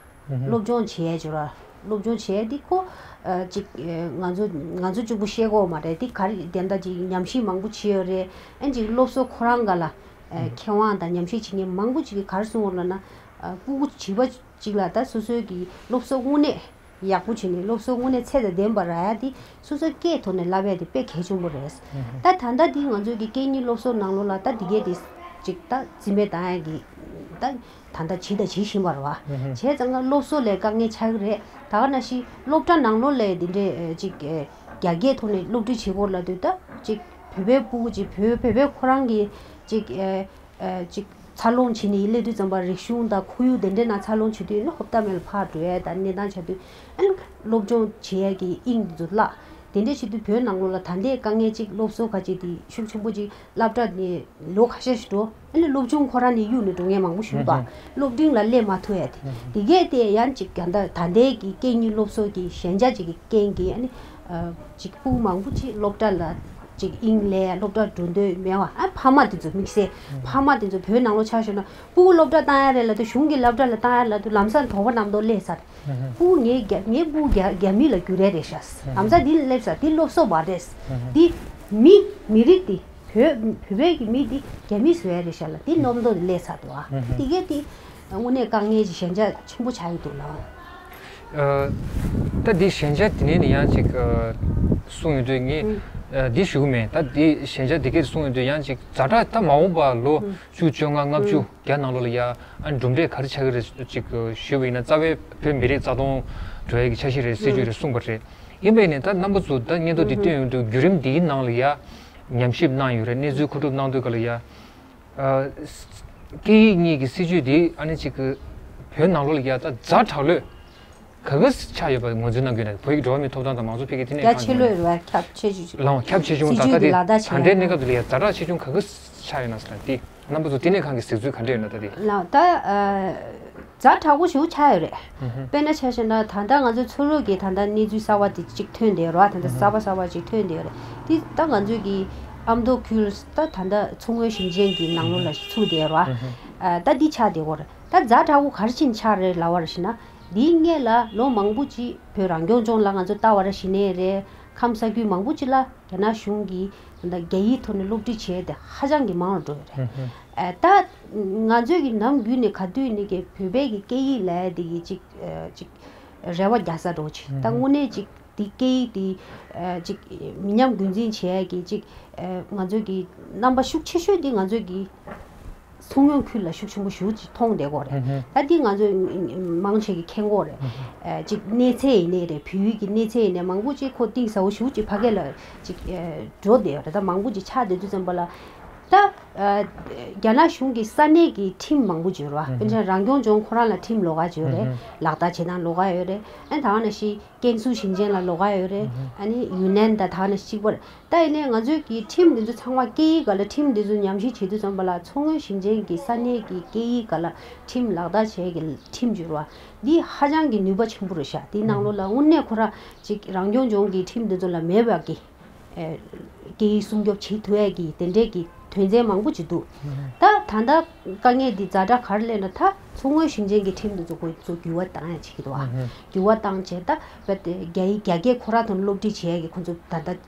སློབ་སྦྱོང་བྱེད་ཡས་ཅིག་ར། སློབ་སྦྱོང་བྱེད་ཡས་འདི་ཁོ་ཨ་ཅིག་ཨ་ང་ཚོ་ང་ཚོ་གཅིག་པུ་ཤེས་ཀྱི་ཡོད་མ་རེད། འདི་ག་རེ་དེ་འདྲ་ཅིག་ཉམས་ཞིབ་མང་པོ་བྱས་ཡོད་རེད། ཨ་ནི་ཅིག་སློབ་གསོ་ཁོ་རང་སྒང་ལ་ཨ་མཁས་དབང་དང་ཉམས་ཞིབ་བྱེད་མཁན་མང་པོ་ཅིག་གིས་ག་རེ་གསུངས་ཡོད་ལབ་ན། ཨ་སྤུ་གུ་བྱིས་པ་ཅིག་ལ་ད་སོ་སོའི་གི་སློབ་གསོ་དངོས་གནས་ཡག་པོ་བྱས་ནས་སློབ་གསོ་དངོས་གནས་ཚད་དང་ལྡན་པ་རག་ཡ་དེ་སོ་སོའི་སྐད་ཐོག་ནས་བསླབ་ཡ་དེ་དཔེ་གལ་ཆེན་པོ་རེད། ད་ད་ལྟ་འདི་ང་ཚོའི་གི་སྐད་གཉིས་སློབ་གསོ་ནང་ལོགས་ལ་ད་འདི་གས་དེ་ཅིག་ད་འཛིན་པའི་བཏང་ཡ་གི་ད་ད་ལྟ་བྱས་དང་བྱེད་བཞིན་པ་རེད་བ། བྱས་ཙང་ཀ་སློབ་གསོ་ལ་དཀའ་ངལ་ཆགས་ཀྱི་རེད། ད་ག་ནང་བཞིན་སློབ་གྲྭ་ནང་ལོགས་ལ་འདི་འདྲའི་ཅིག་རྒྱ་སྐད་ཐོག་ནས་སློབ་ཁྲིད་བྱེད་དགོས་ལབ་དུས་ད་ཅིག་བོད་པའི་སྤུ་གུ་ཅིག་བོད་བོད་པའི་ཁོ་རང་གི་ཅིག་ཨ་ཅིག་འཚར་ལོངས་བྱས་ནས་སླེབས་དུས་ཙམ་པ་རིག་གཞུང་དང་ཁོར་ཡུག་དེ་འདྲའི་ནང་འཚར་ལོངས་བྱེད་དུས་ནི་ཧོབ་ཏ་མེ་ལ་ཕར་འགྲོ་ཡས་དང་གནས་སྟངས་ཆགས་དུས། ཨ་ནི་སློབ་སྦྱོང་བྱེད་ཡས་ཀྱི་དབྱིངས་དེ་ཚོ་བརླག་དེ་འདྲ་བྱེད་དུས་བོད་ནང་ལོགས་ལ་ད་ལྟའི་དཀའ་ངལ་ཅིག་སློབ་གསོ་ཁ་ཅིག་དེ་ཤུགས་ཆེན་པོ་ཅིག་སློབ་གྲྭ་ནས་ལོ་ཁ་ཤས་ཤིག་འགྲོ། ཨ་ནི་སློབ་ཆུང་ཁོ་རང་ནས་གཡུགས་ནས་འགྲོ་མཁན་མང་པོ་ཞིག་འདུག་སློབ་འབྲིང་ལ་སླེབས་མ་ཐུབ་ཡས་དེ། དེ་གས་དེ་ཡང་ཅིག་ད་ལྟ་ད་ལྟའི་གི་སྐད་གཉིས་སློབ་གསོ་གི་ཞན་ཆ་ཅིག་གི་རྐྱེན་གྱིས་ཨ་ནི། ཅིག་སྤུ་གུ་མང་པོ་ཅིག་སློབ་གྲྭ་ལ་ཅིག་དབྱིངས་སླེབས། སློབ་གྲྭ་འགྲོ་འདོད་མེད་པ། ཨ་ཕ་མ་དེ་ཚོ་དམིགས་བསལ་ཕ་མ་དེ་ཚོ་བོད་ནང་ལོགས་ཆ་བཞག་ན་སྤུ་གུ་སློབ་གྲྭ་བཏང་ཡ་རེད་ལབ་དུས། གཞུང་གི་སློབ་གྲྭ་ལ་བཏང་ཡ་ལབ་དུས་ལམ་སང་དོགས་པ་རྣམ་རྟོག་སླེབས་ཚར། སྤུ་གུ་ངའི་རྒྱ་ངའི་སྤུ་གུ་རྒྱ་རྒྱ་མི་ལ་འགྱུར་ཡ་རེད་ཤག་ལམ་སང་འདི་སླེབས་ཚར། འདི་སློབ་གསོ་མ་རེད། འདི་མི་མི་རིགས་འདི་བོད་བོད་པའི་གི་མི་འདི་རྒྱ་མི་བཟོ་ཡ་རེད་ཤག་ལབ་འདི་རྣམ་རྟོག་འདི་སླེབས་ཚར་འདུག་ཨ། དེ་གས་དེ་དངོས་གནས་དཀའ་ངལ་གྱི་ཞན་ཆ་ཆེན་པོ་ཆགས་ཀྱི་འདུག་ལགས། ཨ། ད་འདི་ཞན་ཆ་དེ་ནས་ནི་ཡང་ཅིག་ཨ་གསུངས་ཡོང་དུས་ངས་ཨ་འདི་ཞུ་གི་མེད། ད་འདི་ཞན་ཆ་འདི་སྐད་གསུངས་ཡོང་དུས་ཡང་ཅིག་ཛ་དྲག་ད་མ་འོངས་པ་ལོ་བཅུ་བཅོ་ལྔ་ལྔ་བཅུ་བརྒྱ་ནང་ལོགས་ལ་ཡ་ཨ་གྲུབ་འབྲས་ག་རེ་ཆགས་ཀྱི་རེད་ཅིག་ཞུས་པ་ཡིན་ན། རྩ་བའི་བོད་མི་རིགས་རྩ་སྟོང་ འགྲོ་ཡ་གི་འཆར་གཞི་རེད། སྲིད་ཇུས་རེད་གསུངས་པ་རེད། ཡིན་པ་ཡིན་ནའི་ད་རྣམ་པ་ཚོ་ད་སྙན་ཐོ་འདི་བཏོན་ཡོང་དུས་བརྒྱུད་རིམ་འདིའི་ནང་ལ་ཡ་ཉམས་ཞིབ་གནང་ཡོད་རེད། གནས་ཚུལ་མཁོ་སྒྲུབ་གནང་དུས་ག་ལ་ཡ། ཨ། སྐད་ཡིག་གཉིས་ཀྱི་སྲིད་ཇུས་འདི་ཨ་ནི་གཅིག་གི་བོད་ནང་ལོགས་ལ་ཡ་ད་ཛ་དྲག་ལོས་ག་ག་ཆགས་ཡོད་པ་ངོས་འཛིན་གནང་དགོས་ན། བོད་ཀྱི་འགྲོ་བ་མིའི་ཐོབ་ཐང་དང་མང་གཙོ་འཕེལ་རྒྱས་ལྟེ་གནས་རྒྱ་ཁང་ཆེ་ལོས་རེད་བ། ཁྱབ་ཆེ་ཆུང་ལའང་ཁྱབ་ཆེ་ཆུང་ད་ལྟ་དེ་ད་ལྟའི་གནས་སྐབས་དེ་ལ་ཡ་ཛ་དྲག་ཆེ་ཆུང་ག་ག་ཆགས་ཡོད་ན་ཟེར་ན། དེ་རྣམ་པ་ཚོ་ལྟེ་གནས་ཁང་གི་གཟིགས་ཚུལ་ག་འདྲ་ཡོད་ན། ད་དེ་ལའང་ད། ཛ་དྲག་པོ་ཞིག་ཆགས་ཡོད་རེད། དཔེར་ན་ཆ་བཞག་ན་ད་ལྟ་ང་ཚོའི་ཚུར་ལོག་གི་ད་ལྟ་གནས་ཚུལ་གསར་བ་དེ་གཅིག་ཐོན་བསྡད་ཡོད་རེད་བ། ད་ལྟ་གསར་པ་གསར་པ་གཅིག་ཐོན་བསྡད་ཡོད་རེད། དེ་ད་ང་ཚོའི་གི་ཨ་མདོ་ཁུལ་ད་ད་ལྟ་མཚོ་སྔོན་ཞིང་ཆེན་གྱི་ནང་ལོགས་ལ་ཚུད་བསྡད་ཡོད་རེད་བ། ད་འདི་ཆགས་བསྡད་ཡོད་རེད། ད་ཛ་དྲག་པོ་ག་རེ་བྱས་ནས་ཆགས་རེད་ལབ་པ་རེད་ཞེ་ན། འདིའི་སྔོན་ལ་ལོ་མང་པོ་ཅིག་བོད་རང་སྐྱོང་ལྗོངས་ལ་ང་ཚོ་ལྟ་བ་ར་ཞིག་ནས་རེད། ཁམས་ས་ཁུལ་མང་པོ་ཅིག་ལ་རྒྱ་ནག་གཞུང་གིས་ད་རྒྱ་ཡིག་ཐོག་ནས་སློབ་ཁྲིད་བྱས་ཏེ་ཧ་ཅང་གི་མང་རུ་འགྲོ་ཡོད་རེད། ཨ། ད་ང་ཚོས་ཀྱི་ནམ་རྒྱུན་ནས་ག་དུས་ནས་ཀྱི་བོད་པའི་གི་སྐད་ཡིག་ལབ་ཡ་དེ་གི་ཅིག་ཨ། ཅིག་རེ་བ་རྒྱག་ས་འདྲ་བོ་ཅིག་ད་དངོས་གནས་ཅིག་དེ་སྐད་ཡིག་དེ་ཨ། ཅིག་མི་ཉམས་རྒུད་འཛིན་བྱེད་ཡ་གི་ཅིག་ཨ། ང་ཚོའི་གི་རྣམ་པ་ཤུགས་ཆེ་ཤོས་དེ་ང་ཚོའི་གི་མཚོ་སྔོན་ཁུལ་ལ་ཤུགས་ཆེན་པོ་ཞེ་པོ་ཅིག་མཐོང་བསྡད་ཀྱི་ཡོད་རེད། ད་འདི་ང་ཚོས་མང་ཆེ་གིས་མཁྱེན་གྱི་ཡོད་རེད། ཨ། ཅིག་གནས་ཚད་ཡིན་ནའི་རེད། བོད་ཡུལ་གྱི་གནས་ཚད་ཡིན་ནའི་མང་པོ་ཅིག་ཁོ་གཏིང་ཟབ་པོ་ཞེ་པོ་ཅིག་ཕ་གི་ལ་ཅིག་ཨ། འགྲོ་བསྡད་ཡོད་རེད། ད་མང་པོ་ཅིག་ཆགས་བསྡད་དུས་ཙམ་པ་ལ། ད་ཨ། རྒྱ་ནག་གཞུང་གི་ས་གནས་ཀྱི་ཁྲིམས་མང་པོ་ཅིག་ཡོད་རེད་བ། དཔེར་ན་རང་སྐྱོང་ལྗོངས་ཁོ་རང་ལ་ཁྲིམས་ལོགས་ཀ་ཅིག་ཡོད་རེད། ལག་བསྟར་བྱེད་སྟངས་ལོགས་ཀ་ཡོད་རེད། ཨ། ད་ག་ནང་བཞིན་ཀན་སུའུ་ཞིང་ཆེན་ལ་ལོགས་ཀ་ཡོད་རེད། ཨ་ནི་ཡུན་ནན་དང་ད་ག་ནང་བཞིན་གཅིག་པ་རེད། ད་ཡིན་ནའི་ང་ཚོའི་གི་ཁྲིམས་འདི་ཚོ་ཚང་མ་སྐད་ཡིག་སྒང་ལ་ཁྲིམས་འདི་ཚོ་ཉམས་ཞིབ་བྱེད་དུས་ཙམ་པ་ལ་མཚོ་སྔོན་ཞིང་ཆེན་གྱི་ས་གནས་ཀྱི་སྐད་ཡིག་སྒང་ལ་ཁྲིམས་ལག་བསྟར་བྱེད་ཀྱི་ཁྲིམས་བྱུང་བ་འདི་ཧ་ཅང་གི་ནུས་པ་ཆེན་པོ་རེད་ཤག་དེའི་ནང་ལོགས་ལ་དངོས་གནས་ཁོ་རང་ཅིག་རང་སྐྱོང་ལྗོངས་ཀྱི་ཁྲིམས་འདི་ཚོ་ལ་མེད་པ་གི་ཨེ། སྐད་ཡིག་སྲུང་སྐྱོབ་བྱེད་ཐུབ་ཡ་གི་དེ་འདྲས་ཀྱི་དོན་ཚན་མང་པོ་ཅིག་འདུག་ད་ད་ལྟ་དཀའ་ངལ་འདི་ཛ་དྲག་ག་རེ་སླེབས་ན། ད་མཚོ་སྔོན་ཞིང་ཆེན་གྱི་ཁྲིམས་འདི་ཚོ་ཁོ་ཚོ་འགྱུར་བ་བཏང་ཡ་བྱེད་ཀྱི་འདུག་ཨ། འགྱུར་བ་བཏང་བྱས་ད་རྒྱ་ཡིག་རྒྱ་སྐད་ཁོ་རང་ཐོག་ནས་སློབ་ཁྲིད་བྱེད་ཡ་གི་ཁོ་ཚོ་ད་ལྟ་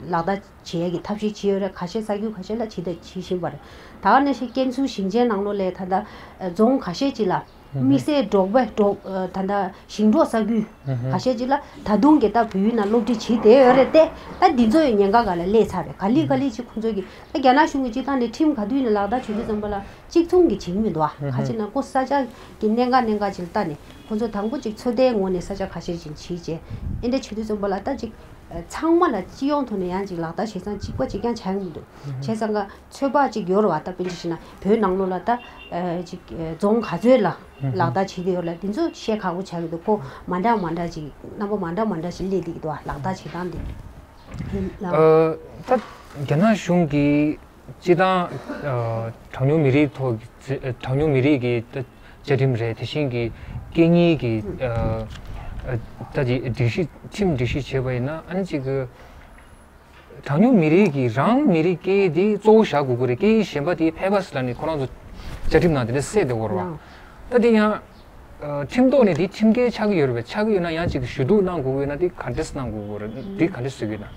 ལག་བསྟར་བྱེད་ཡ་གི་ཐབས་ཤེས་བྱས་ཡོད་རེད། ཁ་ཤས་ས་ཁུལ་ཁ་ཤས་ལ་བྱེད་ད་བྱེད་བཞིན་པ་རེད། ད་ག་ནང་བཞིན་ཀན་སུའུ་ཞིང་ཆེན་ནང་ལོགས་ལ་ད་ལྟ་རྫོང་ཁ་ཤས་ཅིག་ལ་དམིགས་བསལ་འབྲོག་པའི་འབྲོག་ད་ལྟ་ཞིང་འབྲོག་ས་ཁུལ་ཁ་ཤས་ཅིག་ལ་ད་དུང་གི་ད་བོད་ཡིག་ནང་སློབ་ཁྲིད་བྱེད་བསྡད་ཡོད་རེད་དེ། ད་འདི་ཚོ་ཡང་ཉེན་ཁ་སྒང་ལ་སླེབས་ཚར་རེད། ག་ལེ་ག་ལེ་ཅིག་ཁོང་ཚོ་གི་ད་རྒྱ་ནག་གཞུང་གི་སྤྱི་བཏང་ནས་ཁྲིམས་ག་དུས་ནས་ལག་བསྟར་བྱེད་དུས་ཙམ་པ་ལ་གཅིག་མཚུངས་ཀྱི་བྱེད་ཀྱི་མི་འདུག་ཨ། ག་ཅི་ན་ཁོ་ས་ཆ་གི་གནད་འགག་གནད་འགག་ཅིག་ལ་ལྟ་ནས་ཁོང་ཚོ་དང་པོ་ཅིག་ཚོད་ལྟའི་ངོས་ནས་ས་ཆ་ཁ་ཤས་ཅིག་བྱེད་བྱས་ཨེ་འདྲ་བྱེད་དུས་ཙམ་པ་ལ་ད་ཅིག་ཚང་མ་ལ་སྤྱི་ཡོངས་ཐོག་ནས་ཡང་ཅིག་ལག་བསྟར་བྱེད་སྟངས་གཅིག་པ་གཅིག་རྐྱང་ཆགས་ཀྱི་མི་འདུག་བྱས་ཙང་ཀ་ཚོད་དཔག་ཅིག་ཡོད་རེད་བ། ད་དཔེར་ན་ཞུས་ན་བོད་ནང་ལོགས་ལ་ད་ཨ་ཅིག་ཨ་རྫོང་ག་ཚོད་ལ་ལག་བསྟར་བྱེད་ཀྱི་ཡོད་ལ་དེ་ཚོ་བཤད་ཁག་པོ་ཆགས་ཀྱི་འདུག་ཁོ་མ་འདྲ་མ་འདྲ་ཅིག་རྣམ་པ་མ་འདྲ་མ་འདྲ་ཞིག་སླེབས་བསྡད་ཀྱི་འདུག་བ། ལག་བསྟར་བྱེད་སྟངས་དེ། ཨ། ད་རྒྱ་ནག་གཞུང་གིས་སྤྱིར་བཏང་ཨ་གྲངས་ཉུང་མི་རིགས་ཐོག་གི་གྲངས་ཉུང་མི་རིགས་ཀྱི་བཅའ་ཁྲིམས་རེད། དེ་བཞིན་གྱི་སྐད་གཉིས་ཀྱི་ཨ་ཨ་ད་ཅིག་སྒྲིག་གཞི་ཁྲིམས་སྒྲིག་གཞི་བྱས་པ་ཡིན་ན་ཨ་ནི་ཅིག་གི་གྲངས་ཉུང་མི་རིགས་ཀྱི་རང་མི་རིགས་སྐད་ཡིག་དེ་གཙོ་བོ་བཞག་དགོས་ཀྱི་རེད། སྐད་ཡིག་གཞན་པ་དེ་ཕལ་པ་ཟེར་ལབ་ནས་ཁོ་རང་ཚོ་བཅའ་ཁྲིམས་ནང་དེ་འདྲ་གསལ་བསྡད་ཡོད་རེད་བ། ད་དེ་ཡང་ཨ་ཁྲིམས་ཐོག་ནས་དེ་ཁྲིམས་འགལ་ཆགས་ཀྱི་ཡོད་རེད་པས། ཆགས་ཀྱི་ཡོད་ན་ཡང་ཅིག་ཞུ་གཏུག་གནང་དགོས་ཀྱི་ཡོད་ན་དེ་ག་འདྲས་གནང་དགོས་ཀྱི་རེད། དེ་ག་འདྲས་བཟོ་གི་ཡོད་ན།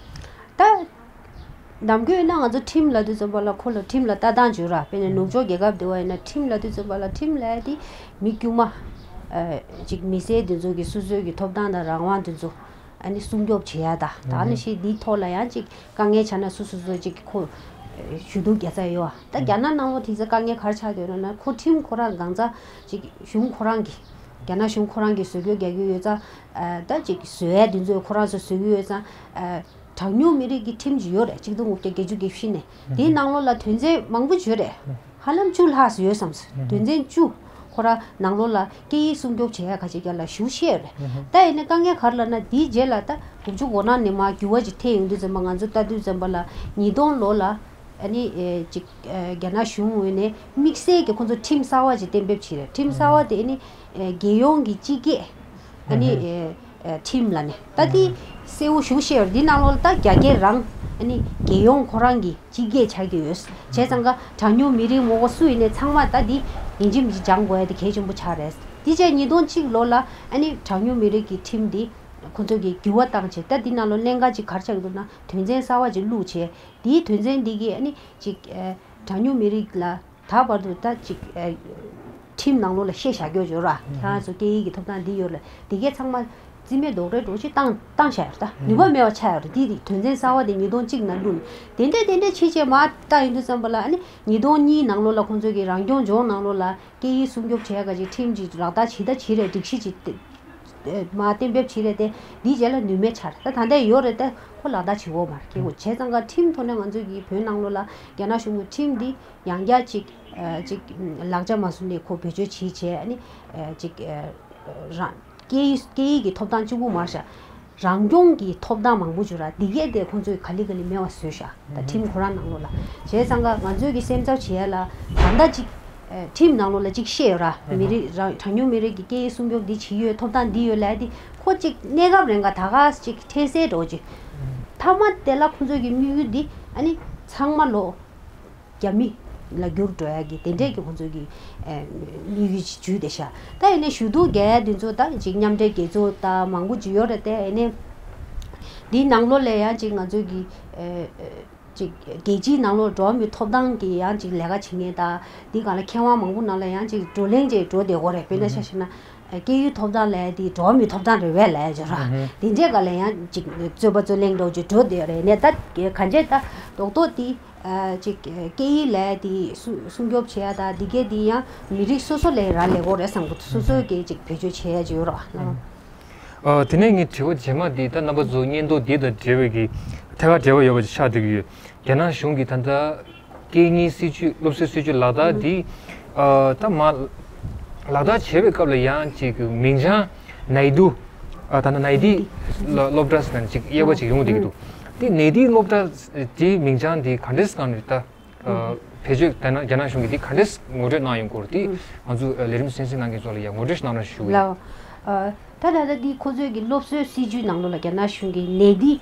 ད་ནམ་རྒྱུན་ཡིན་ན་ང་ཚོ་ཁྲིམས་ལབ་དུས་ཙམ་པ་ལ་ཁོ་ལ་ཁྲིམས་ལ་ལྟ་སྟངས་ཅིག་ཡོད་ར། དཔེར་ན་ནུབ་ཕྱོགས་རྒྱལ་ཁབ་དེ་བ་ཡིན་ན་ཁྲིམས་ལབ་དུས་ཙམ་པ་ལ་ཁྲིམས་ལབ་ཡ་དེ་མི་དཀྱུས་མ་ཨ་ཅིག་མི་སེར་དེ་ཚོ་གི་སོ་སོའི་གི་ཐོབ་ཐང་དང་རང་དབང་དེ་ཚོ་ཨ་ནི་སྲུང་སྐྱོབ་བྱེད་ཡ་ད་ད་ཨ་ནི་ཞིག་འདིའི་ཐོག་ལ་ཡང་ཅིག་དཀའ་ངལ་ཆགས་ན་སོ་སོ་སོ་ཅིག་ཁོ་ཞུ་གཏུག་རྒྱག་ས་ཡོད་བ། ད་རྒྱ་ནག་ནང་ལོགས་དེ་ཚོ་དཀའ་ངལ་ག་རེ་ཆགས་ཡོད་ན་ཁོ་ཁྲིམས་ཁོ་རང་གང་ཚ་ཅིག་གཞུང་ཁོ་རང་གི་རྒྱ་ནག་གཞུང་ཁོ་རང་གི་བཟོ་བཀོད་རྒྱག་གི་ཡོད་ཙང་ཨ་ད་ཅིག་བཟོ་ཡ་དེ་ཚོ་ཁོ་རང་ཚོ་བཟོ་གི་ཡོད་ཙང་ཨ། གྲངས་ཉུང་མི་རིགས་ཀྱི་ཁྲིམས་ཅིག་ཡོད་རེད། གཅིག་སྟོང་དགུ་བརྒྱ་བརྒྱད་ཅུ་གྱ་བཞི་ནས་དེའི་ནང་ལོགས་ལ་དོན་ཚན་མང་པོ་ཅིག་ཡོད་རེད། ཧ་ལམ་བཅུ་ལྷག་ཙམ་ཡོད་བསམ་སོང་། དོན་ཚན་བཅུ་ཁོ་རང་ནང་ལོགས་ལ་སྐད་ཡིག་སྲུང་སྐྱོབ་བྱེད་ཡ་ག་ཅིག་ཀྱང་ལ་ཞུ་ཤེས་རེད། ད་ཡིན་ན་དཀའ་ངལ་ག་རེ་ལབ་ན་དེའི་རྗེས་ལ་ད་དགུ་བཅུ་གོ་གྲངས་ནས་མར་འགྱུར་བ་ཅིག་ཐེབས་ཡོང་དུས་ཙམ་པ་ང་ཚོ་ལྟ་དུས་ཙམ་པ་ལ་ཉིས་སྟོང་ལོ་ལ་ཨ་ནི་ཨེ་ཅིག་ཨེ་རྒྱ་ནག་གཞུང་ངོས་ནས་དམིགས་བསལ་གྱི་ཁོ་ཚོ་ཁྲིམས་གསར་བ་ཅིག་གཏན་འབེབས་བྱས་རེད། ཁྲིམས་གསར་བ་དེ་ཨ་ནི་ཨེ་རྒྱལ་ཡོངས་ཀྱི་སྤྱི་སྐད་ཨ་ནི་ཨེ། ཨ་ཁྲིམས་ལབ་ནས་ད་དེ་གསལ་བོ་ཞེ་པོ་བཤད་ཡོད་རེད། འདི་ནང་ལོགས་ལ་ད་རྒྱ་སྐད་རང་ཨ་ནི་རྒྱལ་ཡོངས་ཁོ་རང་གི་སྤྱི་སྐད་ཆགས་ཀྱི་ཡོད། བྱས་ཙང་ཀ་གྲངས་ཉུང་མི་རིགས་མང་པོ་སུ་ཡིན་ནའི་ཚང་མ་ད་འདི་ཡིན་གཅིག་མིན་གཅིག་སྦྱང་དགོས་ཡ་དེ་གལ་ཆེན་པོ་ཆགས་རེད། དེ་རྗེས་ཉིས་སྟོང་གཅིག་ལོ་ལ་ཨ་ནི་གྲངས་ཉུང་མི་རིགས་ཀྱི་ཁྲིམས་འདི་ཁོ་ཚོ་གིས་འགྱུར་བ་བཏང་བྱས། ད་འདི་ནང་ལོགས་ཀླན་ཀ་ཅིག་ག་རེ་ཆགས་ཀྱི་འདུག་ན་དོན་ཚན་གསར་བ་ཅིག་བླུགས་བྱས། དེའི་དོན་ཚན་འདི་གིས་ཨ་ནི་ཅིག་ཨ་གྲངས་ཉུང་མི་རིགས་ལ་ད་བར་དུ་ད་ཅིག་ཨ་ཁྲིམས་ནང་ལོགས་ལ་བཤད་བཞག་རྒྱུ་ཡོད་ར། ཁྱེད་རང་ཚོ་སྐད་ཡིག་གི་ཐོབ་ཐང་འདི་ཡོད་ར། དེ་གས་ཚང་མ་རྩིས་མེད་རྡོག་རོལ་འདྲ་ཞིག་བཏང་བཏང་བཞག་ཡོད་ར། ད་ནུས་པ་མེད་པ་ཆགས་ཡོད་ར། དེ་དེ་དོན་ཚན་གསར་བ་དེ་ཉིས་སྟོང་གཅིག་ནང་བླུགས་ནས་དེ་འདྲས་དེ་འདྲས་བྱེད་བྱས་མར་བཏང་ཡོང་དུས་ཙམ་པ་ལ་ཨ་ནི་ཉིས་སྟོང་གཉིས་ནང་ལོགས་ལ་ཁོང་ཚོ་གི་རང་སྐྱོང་ལྗོངས་ནང་ལོགས་ལ་སྐད་ཡིག་སྲུང་སྐྱོབ་བྱེད་ཡ་ག་ཅིག་ཁྲིམས་ཅིག་ལག་བསྟར་བྱེད་ད་བྱེད་རེད། སྒྲིག་གཞི་ཅིག་དེ་ མ་གཏན་འབེབས་བྱས་རེད་དེ། འདིའི་རྗེས་ལ་ནུས་མེད་ཆགས་རེད། ད་ད་ལྟ་ཡོད་རེད་དེ། ཁོ་ལག་བསྟར་བྱེད་དགོས་མ་རེད། ཁྱེད་ཁོ་བྱས་ཙང་ཀ་ཁྲིམས་ཐོག་ནས་ང་ཚོ་གི་བོད་ནང་ལོགས་ལ་རྒྱ་ནག་གཞུང་གི་ཁྲིམས་འདི་ཡང་བསྐྱར་ཅིག་ཅིག་ལག་ཆ་མ་བཟུང་ནས་ཁོ་བེད་སྤྱོད་བྱེད་བྱས། ཨ་ནི་ཅིག་རང་སྐད་ཡིག་སྐད་ཡིག་གི་ཐོབ་ཐང་གཅིག་པུ་མ་རེད་ཤག་རང་སྐྱོང་གི་ཐོབ་ཐང་མང་པོ་ཅིག་ཡོད་ར། འདི་གས་དེ་ཁོང་ཚོས་ག་ལེ་ག་ལེ་མེད་པ་བཟོས་ཤག་ད་ཁྲིམས་ཁོ་རང་ནང་ལོགས་ལ། བྱས་ཙང་ཀ་ང་ཚོས་ཀྱི་སེམས་ཚབས་བྱེད་ཡ་ལ་ད་ལྟ་ཅིག་ཨེ་ཁྲིམས་ནང་ལོགས་ལ་ཅིག་བཤད་ཡོད་ར། མི་རིགས་རང་གྲངས་ཉུང་མི་རིགས་ཀྱི་སྐད་ཡིག་སྲུང་སྐྱོབ་འདི་བྱེད་ཡོད། ཐོབ་ཐང་འདི་ཡོད་ལབ་ཡ་འདི་ཁོ་ཅིག་གནས་སྐབས་རིང་ག་ད་ག་ཅིག་འཕྲལ་སེལ་འགྲོ་ཅིག་མཐའ་མ་དེ་ལ་ཁོང་ཚོས་ཀྱི་དམིགས་ཡུལ་འདི་ཨ་ནི་ཚང་མ་ལོ་རྒྱ་མི་ལ་བསྒྱུར་འགྲོ་ཡ་གི་དེ་འདྲས་ཀྱི་ཁོང་ཚོས་ཀྱི་ཨེ་དམིགས་ཡུལ་ཅིག་བརྒྱུད་བསྡད་ཤག་ད་ཡིན་ནའི་ཞུ་གཏུག་རྒྱག་ཡ་འདི་ཚོ་ད་ཅིག་མཉམ་འབྲེལ་རྒྱལ་ཚོགས་ད་མང་པོ་ཅིག་ཡོད་རེད་དེ། ཡིན་ནའི་འདིའི་ནང་ལོགས་ལ་ཡང་ཅིག་ང་ཚོས་ཀྱི་ཨེ་ཅིག་རྒྱལ་སྤྱིའི་ནང་ལོགས་འགྲོ་བ་མིའི་ཐོབ་ཐང་གི་ཡང་ཅིག་ལས་ཀ་བྱེད་མཁན་དང་འདི་སྒང་ལ་མཁས་དབང་མང་པོ་ནང་ལ་ཡང་ཅིག་བགྲོ་གླེང་ཅིག་འགྲོ་བསྡད་ཡོད་རེད། དཔེར་ན་ཆ་བཞག་ན་སྐད་ཡིག་ཐོབ་ཐང་ལབ་དེ་འགྲོ་བ་མིའི་ཐོབ་ཐང་རེད་པས་ལབ་ཡ་ཅིག་ཡོད་ར། དེ་འདྲས་སྒང་ལ་ཡང་ཅིག་རྩོད་པ་རྩོད་གླེང་འདྲ་བོ་ཅིག་འགྲོ་བསྡད་ཡོད་རེད། ཡིན་ནའི་ད་གང་ཅི་ད་རྡོག་རྡོག་དེ་ཨ་ཅིག་སྐད་ཡིག་ལབ་ཡ་དེ་སྲུང་སྲུང་སྐྱོབ་བྱེད་ཡ་དང་འདི་གས་དེ་ཡང་མི་རིགས་སོ་སོ་ལ་རག་ལས་ཀྱི་ཡོད་རེད་བསམ་གི་འདུག་སོ་སོ་གིས་ཅིག་བེད་སྤྱོད་བྱེད་ཡ་ཅིག་ཡོད་རེད་པ། ཨ། དེ་ནས་ངའི་དྲི་བ་རྗེས་མ་འདི་ད་རྣམ་པ་ཚོ་བརྙན་ཐུང་འདི་དང་འབྲེལ་བའི་གི་ཐད་ཀར་འབྲེལ་བ་ཡོད་པ་ཅིག་ཆགས་བསྡད་ཀྱི་ཡོད། རྒྱ་ནག་གཞུང་གིས་ད་ལྟ་སྐད་གཉིས་སྲིད་ཇུས་སློབ་གསོའི་སྲིད་ཇུས་ལག་བསྟར་འདི་ཨ་ད་མ་ལག་བསྟར་བྱེད་པའི་སྐབས་ལ་ཡང་ཅིག་མིང་བྱང་ནའི་དུ་ཨ་ད་ནཱ་ནའི་དི་ལ་སློབ་གྲྭ་ཟེར་ནས་ཅིག་དབྱེ་བ་ཅིག་ཡོང་བསྡད་ཀྱི་འདུག་དེ་ནའི་དི་སློབ་གྲྭ་དེའི་མིང་བྱང་འདི་ག་འདྲས་སྒང་ནས་ད་ཨ་བེད་སྤྱོད་ད་ནང་རྒྱ་ནག་གཞུང་གིས་འདི་ག་འདྲས་ངོ་སྤྲོད་གནང་ཡོང་གི་ཡོད་རེད། དེ་ང་ཚོ་ལས་རིམ་གསན་གཟིགས་གནང་མཁན་ཚོ་ལ་ཡང་ངོ་སྤྲོད་ཞིག་གནང་རོགས་ཞུ་གི་ཡིན། ལགས། ཨ་ད་ད་ལྟ་འདི་ཁོ་ཚོའི་གི་སློབ་གསོའི་སྲིད་ཇུས་ནང་ལོགས་ལ་རྒྱ་ནག་གཞུང་གིས་ནའི་དི་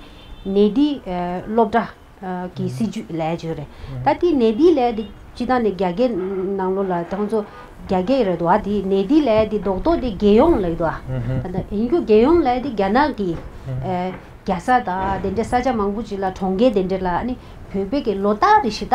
ནའི་དི་ཨ་སློབ་གྲྭ་ཨ་གི་སྲིད་ཇུས་ལབ་ཡ་ཅིག་ཡོད་རེད། ད་དེ་ནའི་དི་ལབ་ཡ་དེ་སྤྱིར་བཏང་ནས་རྒྱ་སྐད་ནང་ལོགས་ལ་ད་ང་ཚོ་རྒྱ་སྐད་རེད་འདུག་བ། དེ་ནའི་དི་ལབ་ཡ་དེ་རྡོག་རྡོག་དེ་རྒྱལ་ཡོངས་ལབ་ཀྱི་འདུག་བ། ད་ལྟ་ཡིན་རྒྱུ་རྒྱལ་ཡོངས་ལབ་ཡ་དེ་རྒྱ་ནག་གི་ཨ་རྒྱལ་ས་དང་དེ་འདྲའི་ས་ཆ་མང་པོ་ཅིག་ལ་གྲོང་ཁྱེར་དེ་འདྲ་ལ་ཨ་ནི་བོད་པའི་གི་ལོ་ལྟར་རེ་བཞིན་ད་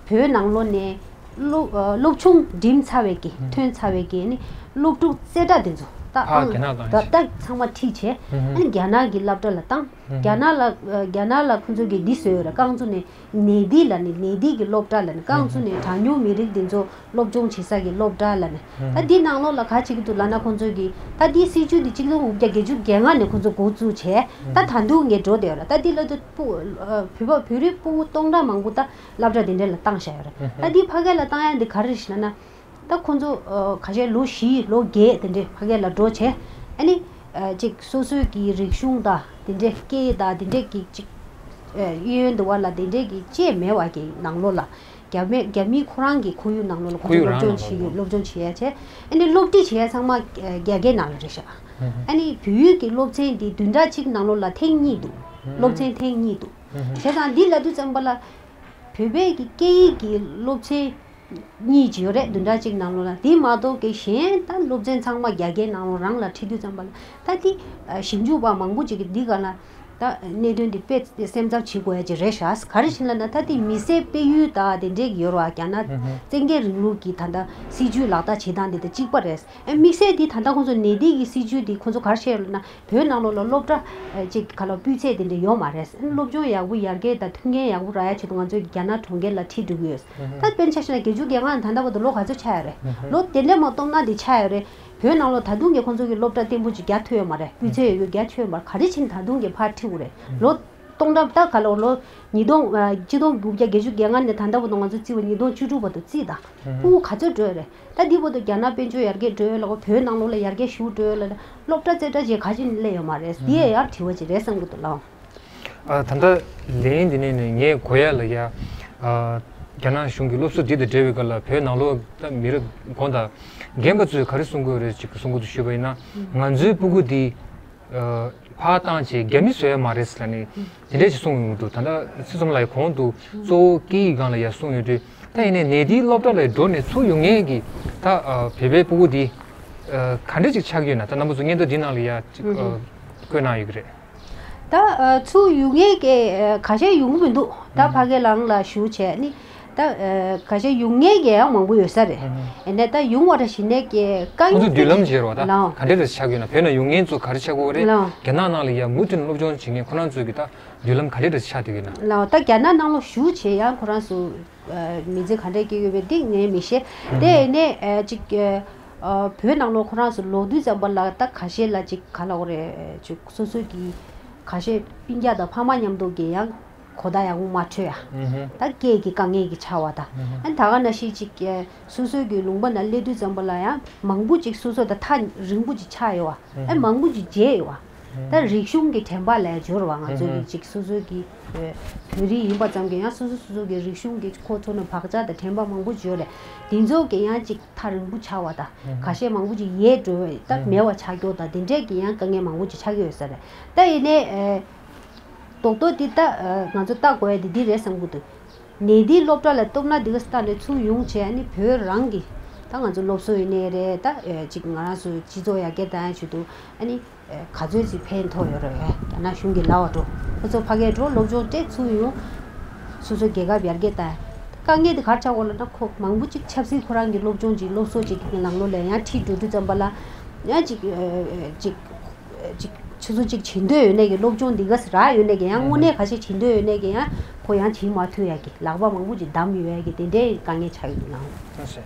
བོད་ནང་ལོགས་ནས་སློབ་ཨ་སློབ་ཆུང་འགྲིམས་ཚར་བའི་གི་ཐོན་ཚར་བའི་གི་ཨ་ནི་སློབ་ཕྲུག་རྩེ་གྲས་དེ་ཚོ་ད་ཨ་ཨང་རྒྱ་ནག་ད་ད་ཚང་མ་ཁྲིད་བྱས་ཨ་ནི་རྒྱ་ནག་གི་སློབ་གྲྭ་ལ་བཏང་། རྒྱ་ནག་ལ་རྒྱ་ནག་ལ་ཁོང་ཚོ་གིས་འདི་བཟོས་ཡོད་རེད། རྐང་བཙུགས་ནས་ནའི་དི་ལབ་ནས་ནའི་དི་གི་སློབ་གྲྭ་ལབ་ནས་རྐང་བཙུགས་ནས་གྲངས་ཉུང་མི་རིགས་འདི་ཚོ་སློབ་སྦྱོང་བྱེད་ས་གི་སློབ་གྲྭ་ལབ་ནས་ད་འདི་ནང་ལོགས་ལ་ག་བྱེད་ཀྱི་འདུག་ལབ་ན། ཁོང་ཚོ་གིས་ད་འདི་སྲིད་ཇུས་འདི་གཅིག་སྟོང་དགུ་བརྒྱ་བརྒྱད་ཅུ་གྱ་ལྔ་ནས་ཁོང་ཚོ་འགོ་བཙུགས་བྱས་ད་ད་དུང་ངས་འགྲོ་བསྡད་ཡོད་རེད། ད་འདི་ལ་དུ་སྤུ་བོད་པ་བོད་རིགས་སྤུ་གུ་སྟོང་ཕྲག་མང་པོ་ད་སློབ་གྲྭ་འདི་འདྲ་ལ་བཏང་བཞག་ཡོད་རེད། ད་འདི་ཕ་གི་ལ་བཏང་ཡ་འདི་ག་རེ་རེད་ཟེར་ན། ད་ཁོང་ཚོ་ཨ་ཁ་ཤས་ལོ་བཞི་ལོ་བརྒྱད་དེ་འདྲས་ཕ་གི་ལ་འགྲོ་བྱས་ཨ་ནི་ཨ་ཅིག་སོ་སོའི་གི་རིག་གཞུང་དང་དེ་འདྲས་སྐད་དང་དེ་འདྲས་ཀྱི་ཅིག་ཨ་གཡས་གཡོན་དུ་བ་ལ་དེ་འདྲས་ཀྱི་བཅད་མེད་པ་གི་ནང་ལོགས་ལ་རྒྱ་མི་རྒྱ་མི་ཁོ་རང་གི་ཁོར་ཡུག་ནང་ལོགས་ལ་ཁོང་ཁོར་ཡུག་ཚོ་སློབ་རང་སྦྱོང་ནང་བྱེད་ལོགས་ཀྱི་སློབ་སྦྱོང་བྱེད་ཡ་བྱས་ཨ་ནི་སློབ་ཁྲིད་བྱེད་ཡ་ཚང་མ་ཨ་རྒྱ་སྐད་ནང་ལ་རེད་ཤག་ཨ་ནི་བོད་ཡིག་གི་སློབ་ཚན་འདི་བདུན་ཕྲག་གཅིག་ནང་ལོགས་ལ་ཐེངས་གཉིས་འདུག་སློབ་ཚན་ཐེངས་གཉིས་འདུག་བྱས་ཙང་འདི་ལབ་དུས་ཙམ་པ་ལ་བོད་པའི་གི་སྐད་ཡིག་གི་སློབ་ཚན་གཉིས་ཅིག་ཡོད་རེད། བདུན་ཕྲག་གཅིག་ནང་ལོགས་ལ། དེ་མ་གཏོགས་ཀྱི་གཞན་ད་སློབ་ཚན་ཚང་མ་རྒྱ་སྐད་ནང་ལོགས་རང་ལ་ཁྲིད་དུས་ཙམ་པ་ལ་ད་དེ་ཞིབ་འཇུག་པ་མང་པོ་ཅིག་གིས་འདི་ག་ལ་ད་གནད་དོན་འདི་དཔེ་སེམས་འཚབ་བྱེད་དགོས་ཡ་ཅིག་རེད་ཤག་ག་རེ་བྱས་ན་ད་དེ་མི་སེར་སྤེལ་ཡུལ་ད་དེ་འདྲས་ཡོད་རེད་བ། རྒྱ་ནག་བཙན་རྒྱལ་རིང་ལུགས་ཀྱི་ད་ལྟ་སྲིད་ཇུས་ལག་བསྟར་བྱེད་སྟངས་འདི་དང་གཅིག་པ་རེད། ཨ་དམིགས་བསལ་འདི་ད་ལྟ་ཁོང་ཚོ་ནེ་དི་གི་སྲིད་ཇུས་འདི་ཁོང་ཚོ་ག་རེ་བཤད་ཡོད་ལབ་ན། བོད་ནང་ལོགས་ལ་སློབ་གྲྭ་ཨ་ཅིག་ག་ལ་སྤུས་ཚད་དེ་འདྲ་ཡོད་མ་རེད། སློབ་སྦྱོང་ཡག་པོ་ཡར་རྒྱས་དང་མཐུན་རྐྱེན་ཡག་པོ་རག་ཡ་ཆེད་དུ་ང་ཚོས་རྒྱ་ནག་གྲོང་ཁྱེར་ལ་ཁྲིད་འགྲོ་གི་ཡོད། ད་དཔེར་ན་ཆ་བཞག་ན་བརྒྱད་ཅུ་གྱ་ལྔ་ནས་ད་ལྟ་བར་དུ་ལོ་ག་ཚོད་ཆགས་ཡོད་རེད། ལོ་དེ་འདྲ་མ་གཏོགས་ན་དེ་ཆགས་ཡོད་རེད། བོད་ནང་ལོགས་ད་དུང་གི་ཁོང་ཚོ་གི་སློབ་གྲྭ་བརྟན་པོ་ཅིག་རྒྱག་ཐུབ་ཡོད་མ་རེད། སྤུས་ཚད་ཡོད་རྒྱུ་རྒྱག་ཐུབ་ཡོད་མ་རེད། ག་རེ་བྱས་ནས་ད་དུང་གི་ཕར་ཁྲིད་དགོས་རེད། ལོ་སྟོང་ཕྲག་ད་ག་ལོ་ལོ་ཉིས་སྟོང་ཨ་ཆིག་སྟོང་དགུ་བརྒྱ་བརྒྱད་ཅུ་གྱ་ལྔ་ནས་ད་ལྟ་བར་དུ་ང་ཚོ་བརྩིས་པ་ཉིས་སྟོང་བཅུ་དྲུག་བར་དུ་བརྩིས་དང་། ཕྲུ་གུ་ག་ཚོད་འགྲོ་ཡོད་རེད། ད་འདི་བར་དུ་རྒྱ་ནག་དཔལ་འབྱོར་ཡར་རྒྱས་འགྲོ་ཡོད་ལ་བོད་ནང་ལོགས་ལ་ཡར་རྒྱས་ཞེ་པོ་འགྲོ་ཡོད་ལ་སློབ་གྲྭ་རྩེ་གྲས་ཅིག་ག་ཅིག་ནས་སླེབས་ཡོད་མ་རེད། འདི་ཡང་ཡང་དྲི་བ་ཅིག་རེད་བསམ་གྱི་འདུག་ལགས། ཨ་ད་ལྟ་ལན་འདི་ནས་ནས་ངས་གོ་ཡ་ལ་ཡ། ཨ་རྒྱ་ནག་གཞུང་གི་སློབ་གསོ་འདི་དང་འབྲེལ་བའི་སྐོར་ལ་བོད་ནང་ལོགས་ད་མི་རབས་གོང་དང་རྒན་པ་ཚོས་ག་རེ་གསུང་གི་ཡོད་རེད་ཅིག་གསུང་གི་འདུག་ཞུས་པ་ཡིན་ན། ང་ཚོའི་སྤུ་གུ་འདི་ཨ་ཕར་བཏང་བྱས་རྒྱ་མི་བཟོ་ཡ་མ་རེད་ཟེར་ལབ་ནས་དེ་འདྲས་ཅིག་གསུངས་ཡོང་གི་འདུག་ད་ལྟ་སྲིད་ཚོམ་ལགས་ཀྱིས་གོང་དུ་གཙོ་བོ་སྐད་ཡིག་སྒང་ལ་ཡ་གསུངས་ཡོད་དུས། ད་ཡིན་ནའི་ནེ་དིའི་སློབ་གྲྭ་ལ་འགྲོ་ནས་ཚུར་ཡོང་མཁན་གྱི་ད་ཨ་བོད་པའི་སྤུ་གུ་འདི་ཨ་ག་འདྲ་ཅིག་ཆགས་ཀྱི་ཡོད་ན། ད་རྣམ་པ་ཚོ་བརྙན་ཐུང་འདི་ནང་ལ་ཡ་ཅིག་ཨ་བཀོད་གནང་ཡོད་ཀྱི་རེད། ད་ཨ་ཚུར་ཡོང་མཁན་གྱི་ཨ་ཁ་ཤས་ཡོང་གི་མི་འདུག་ད་ཕ་གི་ལང་ལ་བཞུགས་བྱས་ནི་ད་ཨ་ཁ་ཤས་ཡོང་མཁན་གྱི་ཡང་མང་པོ་ཡོད་ས་རེད། ཨ་ནས་ད་ཡོང་བ་ར་བྱེད་ནས་ཀྱི་དཀའ་ཁོང་ཚོ་མདུན་ལམ་བྱེད་རོགས་ད་ལའོ་ག་འདྲ་རེ་ཆགས་ཀྱི་ཡོད་ན། བོད་ནང་ཡོང་མཁན་ཚོ་ག་རེ་ཆགས་དགོས་རེད། ལའོ་རྒྱ་ནག་ནང་ལ་ཡ་མུ་མཐུད་ནས་སློབ་སྦྱོང་བྱེད་མཁན་ཁོ་རང་ཚོའི་གི་ད་མདུན་ལམ་ག་འདྲ་རེ་ཆགས་བསྡད་ཀྱི་ཡོད་ན། ལའོ་ད་རྒྱ་ནག་ནང་ལ་བཞུགས་བྱས་ཡང་ཁོ་རང་ཚོ་ཨ་མི་ཚེ་ག་འདྲས་སྐྱེལ་ཡོད་པའི་འདི་ངས་མི་ཤེས། དེ་ནས་ཨ་ཅིག་ཨ་ ཨ་བོད་ནང་ལོགས་ཁོ་རང་ཚོ་ལོག་དུས་ཙམ་པ་ལ་ད་ཁ་ཤས་ལ་ཅིག་ག་ལབ་དགོས་རེད། ཅིག་སོ་སོ་གི་ཁ་ཤས་སྤུན་ཀྱག་དང་ཕ་མ་མཉམ་དུ་གི་ཡང་གོ་བརྡ་ཡག་པོ་མ་འཕྲོད་ཡ། ཨུ་ཧུ། ད་སྐད་ཀྱི་དཀའ་ངལ་གྱི་ཆགས་པ་དང་། ཨུ་ཧུ། ཨ་ནི་ད་ག་ནང་བཞིན་ཅིག་སོ་སོ་གི་ལུང་པ་ནང་སླེབས་དུས་ཙམ་པ་ལ་ཡང་མང་པོ་ཅིག་སོ་སོ་དང་ཐག་རིང་པོ་ཅིག་ཆགས་ཡོད་པ། ཨ་ནི་མང་པོ་ཅིག་མཇལ་ཡོད་པ། ད་རིག་གཞུང་གི་དྲན་པ་ལ་སྦྱོར་བ། ང་ཚོ་གི་ཅིག་སོ་སོ་གི་བོད་རིགས་ཡིན་པ་ཙམ་གྱིས་ཡང་སོ་སོ་སོ་སོ་གི་རིག་གཞུང་གི་ཁོ་ཚོ་ནས་བག་ཆགས་དང་དྲན་པ་མང་པོ་ཅིག་ཡོད་རེད། དེ་ཚོ་གི་ཡང་ཅིག་ཐག་རིང་པོ་ཆགས་པ་དང་། ཁ་ཤས་མང་པོ་ཅིག་ཡལ་འགྲོ་བའི་ད་མེད་པ་ཆགས་རྒྱུ་དང་། དེ་འདྲས་ཀྱི་ཡང་དཀའ་ངལ་མང་པོ་ཅིག་ཆགས་ཀྱི་ཡོད་ས་རེད། ད་ཡིན་ནའི་རྡོག་རྡོག་འདི་ད་ང་ཚོ་ལྟ་དགོས་ཡ་འདི་འདི་རེད་བསམ་གྱི་འདུག་ནད་འདིའི་སློབ་གྲྭ་ལ་གཏུགས་ན་འདི་ག་ས་ནས་ཚུར་ཡོང་བྱས། ཨ་ནི་བོད་རང་གི་ད་ང་ཚོ་སློབ་གསོ་ཡིན་ནའི་རེད། ད་ཅིག་ང་རང་ཚོ་སྤྱི་ཚོགས་ཡར་རྒྱས་གཏང་ཡ་ཆེད་དུ་ཨ་ནི་ག་ཚོད་ཅིག་ཕན་ཐོགས་ཡོད་རེད། རྒྱ་ནག་གཞུང་གི་ལབ་པ་འགྲོ། ཁོ་ཚོ་ཕ་གིར་འགྲོ། སློབ་སྦྱོང་སྤྲད། ཚུར་ཡོང་། སོ་སོ་རྒྱལ་ཁབ་ཡར་རྒྱས་གཏང་ཡ། དཀའ་ངལ་དེ་ག་རེ་ཆགས་ཀྱི་ཡོད་ལབ་ན། ཁོ་མང་པོ་ཅིག་ཆབ་སྲིད་ཁོ་རང་གི་སློབ་སྦྱོང་ཅིག་སློབ་གསོ་ཅིག་གི་ནང་ལོགས་ལ་ཡང་ཁྲིད་འགྲོ་དུས་ཙམ་པ་ལ་ཡང་ཅིག་ཅིག་ཅིག་ཆུ་ཚོད་ཅིག་བྱེད་འདོད་ཡོད་ནས་ཀྱི་སློབ་སྦྱོང་འདི་ག་ས་རག་ཡོད་ནས་ཀྱི་ཡང་། དངོས་གནས་ཁ་ཤས་བྱེད་འདོད་ཡོད་ནས་ཀྱི་ཡང་ཁོ་ཡང་བྱེད་མ་ཐུབ་ཡ་གི་ལག་པ་མང་པོ་ཅིག་བསྡམས་ཡོད་ཡ་གི་དེ་འདྲའི་དཀའ་ངལ་ཆགས་ཡོད་འདུག་ལགས།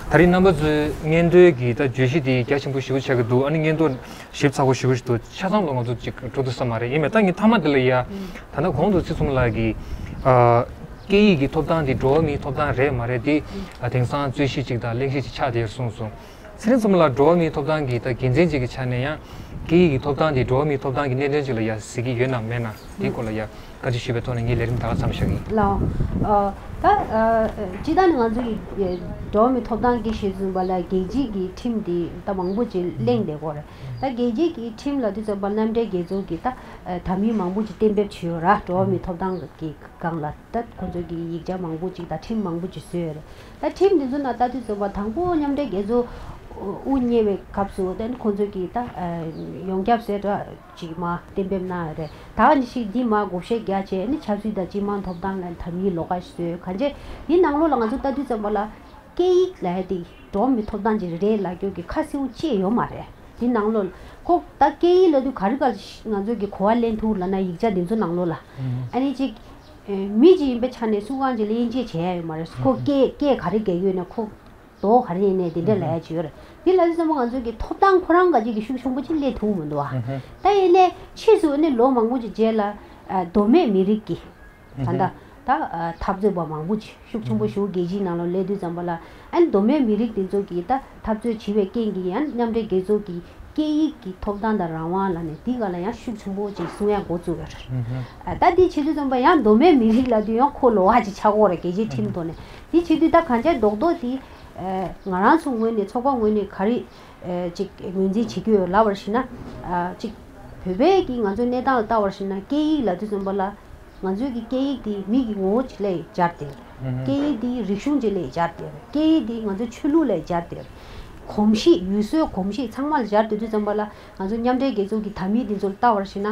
ད་རེས་རྣམ་པ་ཚོའི་སྙན་ཐོའི་གི་ད་བརྗོད་གཞི་དེ་རྒྱ་ཆེན་པོ་ཞེ་པོ་ཆགས་ཀྱི་འདུག་ཨ་ནི་སྙན་ཐོ་ཞིབ་ཚགས་པོ་ཞེ་པོ་ཞིག་འདུག་ཆ་ཚང་ལ་ང་ཚོ་ཅིག་འགྲོ་ཐུབ་ས་མ་རེད། ཡིན་མིན་ད་ངས་མཐའ་མ་དེ་ལ་ཡ། ད་ལྟ་གོང་དུ་ཚེ་གསུམ་ལགས་ཀྱིས་ཨ་སྐད་ཡིག་གི་ཐོབ་ཐང་དེ་འགྲོ་བ་མིའི་ཐོབ་ཐང་རེད་མ་རེད་དེ། ཨ་དེང་སང་རྩོད་གཞི་ཅིག་དང་གླེང་གཞི་ཅིག་ཆགས་བསྡད་ཡོད་གསུངས་སོང་། ཚེ་རིང་བསོད་ནམས་ལགས་འགྲོ་བ་མིའི་ཐོབ་ཐང་གི་ད་འགན་འཛིན་ཅིག་གི་ཆ་ནས་ཡང་སྐད་ཡིག་གི་ཐོབ་ཐང་དེ་འགྲོ་བ་མིའི་ཐོབ་ཐང་གི་གནད་དོན་ཅིག་ལ་ཡ་གཟིགས་ཀྱི་ཡོད་ནམ་མེད་ན་དེའི་སྐོར་ལ་ཡ་བཀའ་འདྲི་ཞུས་པའི་ཐོག་ནས་ངས་ལས་རིམ་ད་ག་མཚམས་བཞག་གི་ཡིན། ལགས། ཨ་ད་ཨ་སྤྱིར་བཏང་ནས་ང་ཚོ་གི་འགྲོ་བ་མིའི་ཐོབ་ཐང་གི་ཞེས་ཙམ་པ་ལ་རྒྱལ་སྤྱིའི་གི་ཁྲིམས་དེ་ད་མང་པོ་ཅིག་གླེང་བསྡད་ཡོད་རེད། ད་རྒྱལ་སྤྱིའི་གི་ཁྲིམས་ལབ་དུས་ཙམ་པ་མཉམ་འབྲེལ་རྒྱལ་ཚོགས་ཀྱིས་ད་ཨ་དམ་ཡིག་མང་པོ་ཅིག་གཏན་འབེབས་བྱས་ཡོད་རེད། འགྲོ་བ་མིའི་ཐོབ་ཐང་གི་སྒང་ལ་ད་ཁོང་ཚོ་གི་ཡིག་ཆ་མང་པོ་ཅིག་དང་ཁྲིམས་མང་པོ་ཅིག་བཟོས་ཡོད་རེད། ད་ཁྲིམས་འདི་ཚོ་ནང་ལྟ་དུས་ཙམ་པ་དང་པོ་མཉམ་འབྲེལ་རྒྱལ་ཚོགས་དབུ་བརྙེས་པའི་སྐབས་སུ་ད་ཁོང་ཚོ་གིས་ད་ཨ་ཡོངས་ཁྱབ་གསལ་བསྒྲགས་ཅིག་མར་གཏན་འབེབས་གནང་ཡོད་རེད། ད་ག་ནང་བཞིན་འདི་མར་བགོ་བཤའ་རྒྱག་བྱས་ནས་ཆབ་སྲིད་དང་སྤྱི་དམངས་ཐོབ་ཐང་ལ་དམ་ཡིག་ལོགས་ཀ་ཞིག་བཟོས། གང་བྱས་འདི་ནང་ལོགས་ལ་ང་ཚོ་ལྟ་དུས་ཙམ་པ་ལ་སྐད་ཡིག་ལབ་ཡ་དེ་འགྲོ་བ་མིའི་ཐོབ་ཐང་ཅིག་རེད་ལབ་རྒྱུ་གི་ཁ་གསལ་པོ་ཅིག་ཡོད་མ་རེད། འདི་ནང་ལོགས་ཁོ་ད་སྐད་ཡིག་ལབ་དུས་ག་རེ་ག་རེ་ང་ཚོ་གི་གོ་བ་ལེན་ཐུབ་ལབ་ན་ཡིག་ཆ་འདི་ཚོ་ནང་ལོགས་ལ། ཨ་ནི་ཅིག་ཨེ་མི་ཅིག་ཡིན་པའི་ཆ་ནས་སུ་གང་ཅིག་ལ་དབྱེ་འབྱེད་བྱེད་ཡ་ཡོད་མ་རེད། ཁོ་སྐད་སྐད་ག་རེ་རྒྱག་གི་ཡོད་ན། ཁོ་མདོག་ག་རེ་ཡིན་ནའི་དེ་འདྲ་ལབ་ཡ་ཅིག་ཡོད་རེད། དེ་ལབ་དུས་ཙམ་པ་ང་ཚོ་གི་ཐོབ་ཐང་ཁོ་རང་ག་ཅིག་གི་ཤུགས་ཆེན་པོ་ཅིག་སླེབས་ཐུབ་མི་འདུག་ཨ། ད་ཡིན་ནའི་ཕྱིས་སུ་ཨ་ནི་ལོ་མང་པོ་ཅིག་རྗེས་ལ་ཨ་མདོ་སྨད་མི་རིགས་ཀྱི་ད་ལྟ་ད་ཨ་འཐབ་རྩོད་པ་མང་པོ་ཅིག་ཤུགས་ཆེན་པོ་ཞིག་རྒྱལ་སྤྱིའི་ནང་ལ་སླེབས་དུས་ཙམ་པ་ལ། ཨ་ནི་མདོ་སྨད་མི་རིགས་དེ་ཚོ་གིས་ད་འཐབ་རྩོད་བྱས་པའི་རྐྱེན་གྱིས་ཡང་མཉམ་འབྲེལ་རྒྱལ་ཚོགས་ཀྱི་སྐད་ཡིག་གི་ཐོབ་ཐང་དང་རང་དབང་ལབ་ནས་འདི་སྒང་ལ་ཡང་ཤུགས་ཆེན་པོ་ཅིག་གསུང་ཡ་འགོ་བཙུགས་ཡོད་རེད། ཨ་ད་འདི་བྱེད་དུས་ཙམ་པ་ཡང་མདོ་སྨད་མི་རིགས་ལབ་དུས་ཡང་ཁོ་ལོགས་ཀ་ཅིག་ཆགས་ཀྱི་ཡོད་རེད། རྒྱལ་སྤྱིའི་ཁྲིམས་ཐོག་ནས་འདི་བྱེད་དུས་ད་གང་ཅི་རྡོག་རྡོག་འདི་ཨ་ང་རང་ཚོ་ངོས་ནས་ཚོགས་པ་ངོས་ནས་ག་རེ་ཨ་ཅིག་ངོས་འཛིན་བྱེད་ཀྱི་ཡོད་ལབ་པར་བྱས་ན། ཨ་ཅིག་བོད་པའི་གི་ང་ཚོའི་གནས་སྟངས་ལ་ལྟ་བར་བྱས་ན་སྐད་ཡིག་ལབ་དུས་ཙམ་པ་ལ། ང་ཚོའི་གི་སྐད་ཡིག་དེ་མི་གི་ངོ་བོ་ཅིག་ལ་སྦྱར་ཏེ། ཨུ་ཧུམ། སྐད་ཡིག་དེ་རིག་གཞུང་ཅིག་ལ་སྦྱར་ཏེ། སྐད་ཡིག་དེ་ང་ཚོའི་ཆོས་ལུགས་ལ་སྦྱར་ཏེ། གོམས་གཤིས་ཡུལ་སྲོལ་གོམས་གཤིས་ཚང་མ་ལ་སྦྱར་ཏེ་དུས་ཙམ་པ་ལ་ང་ཚོ་མཉམ་འབྲེལ་རྒྱལ་ཚོགས་ཀྱི་དམ་ཡིག་འདི་ཚོ་ལ་ལྟ་བར་བྱས་ན།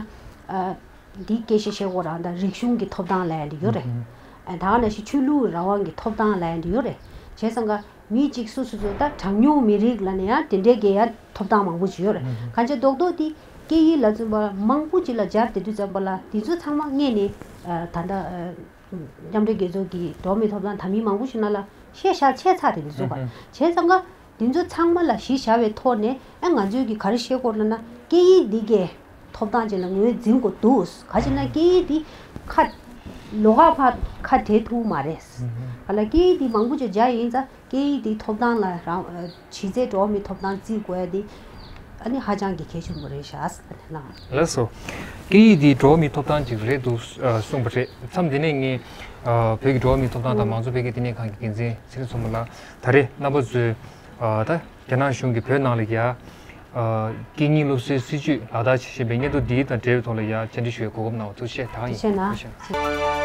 ཨ་འདི་སྐད་ཆ་བཤད་དགོས་རང་དང་རིག་གཞུང་གི་ཐོབ་ཐང་ལབ་ཡ་འདི་ཡོད་རེད། ཨུ་ཧུམ། ཨ་ད་ག་ནང་བཞིན་ཆོས་ལུགས་རང་དབང་གི་ཐོབ་ཐང་ལབ་ཡ་འདི་ཡོད་རེད། བྱས་ཙང་ཀ་མི་གཅིག་སོ་སོ་སོ་ད་གྲངས་ཉུང་མི་རིགས་ལབ་ནས་ཡང་དེ་འདྲའི་གི་ཡང་ཐོབ་ཐང་མང་པོ་ཅིག་ཡོད་རེད། ཨུ་ཧུམ། གང་ཅི་རྡོག་རྡོག་དེ་སྐད་ཡིག་ལབ་ཙམ་པ་མང་པོ་ཅིག་ལ་སྦྱར་ཏེ་དུས་ཙམ་པ་ལ་དེ་ཚོ་ཚང་མ་སྔས་ནས་ཨ་ད་ལྟ་ཨ་མཉམ་འབྲེལ་རྒྱལ་ཚོགས་ཀྱི་འགྲོ་བ་མིའི་ཐོབ་ཐང་དམ་ཡིག་མང་པོ་ཞིག་ནང་ལ་བཤད་བཞག་བྱས་ཚར་རེད། དེ་ཚོ་ག་ཨུ་ཧུམ། བྱས་ཙང་ཀ་དེ་ཚོ་ཚང་མ་ལ་གཞི་བཞག་པའི་ཐོག་ནས་ཨ་ང་ཚོས་ཀྱི་ག་རེ་བཤད་དགོས་ལབ་ན་སྐད་ཡིག་འདི་གའི་ཐོབ་ཐང་ཅིག་ལ་ངོས་འཛིན་དགོས་འདུག་ག་ཅི་ན་སྐད་ཡིག་འདི་ཁ་ལོགས་ཀ་ཕར་ཁ་བྲལ་ཐུབ་མ་རེད། ཨུ་ཧུམ། ག་ལ་སྐད་ཡིག་འདི་མང་པོ་ཅིག་སྦྱར་ཡིན་ཙང་། སྐད་ཡིག་དེའི་ཐོབ་ཐང་ལ་རང་ཨ་གཞི་རྩའི་འགྲོ་བ་མིའི་ཐོབ་ཐང་བརྩི་དགོས་ཡ་དེ་ཨ་ནི་ཧ་ཅང་གི་གལ་ཆེན་པོ་རེད་ཤག་ཨ་ནི་ལགས། ལགས་སོ། སྐད་ཡིག་དེ་འགྲོ་བ་མིའི་ཐོབ་ཐང་ཅིག་རེད་འདུག་ཨ་གསུངས་པ་རེད། མཚམས་འདི་ནས་ངས་ཨ་བོད་ཀྱི་འགྲོ་བ་མིའི་ཐོབ་ཐང་དང་མང་གཙོ་འཕེལ་རྒྱས་ལྟེ་གནས་ཁང་གི་འགན་འཛིན་ཚེ་རིང་བསོད་ནམས་ལགས་ད་རེས་རྣམ་པ་ཚོས་ཨ་ད་རྒྱ་ནག་གཞུང་གིས་བོད་ནང་ལ་ཡ་ཨ་སྐད་གཉིས་སློབ་གསོའི་སྲིད་ཇུས་ལག་བསྟར་བྱེད་བཞིན་པའི་སྙན་ཐོ་འདིའི་དང་འབྲེལ་བའི་ཐོག་ལ་ཡ་བཅར་འདྲི་ཞུ་བའི་གོ་སྐབས་གནང་བ་ཐུགས་རྗེ་ཆེ། ད་ག་ཡིན། ཐུགས་རྗེ་གནང་ཐུགས་རྗེ་གནང་།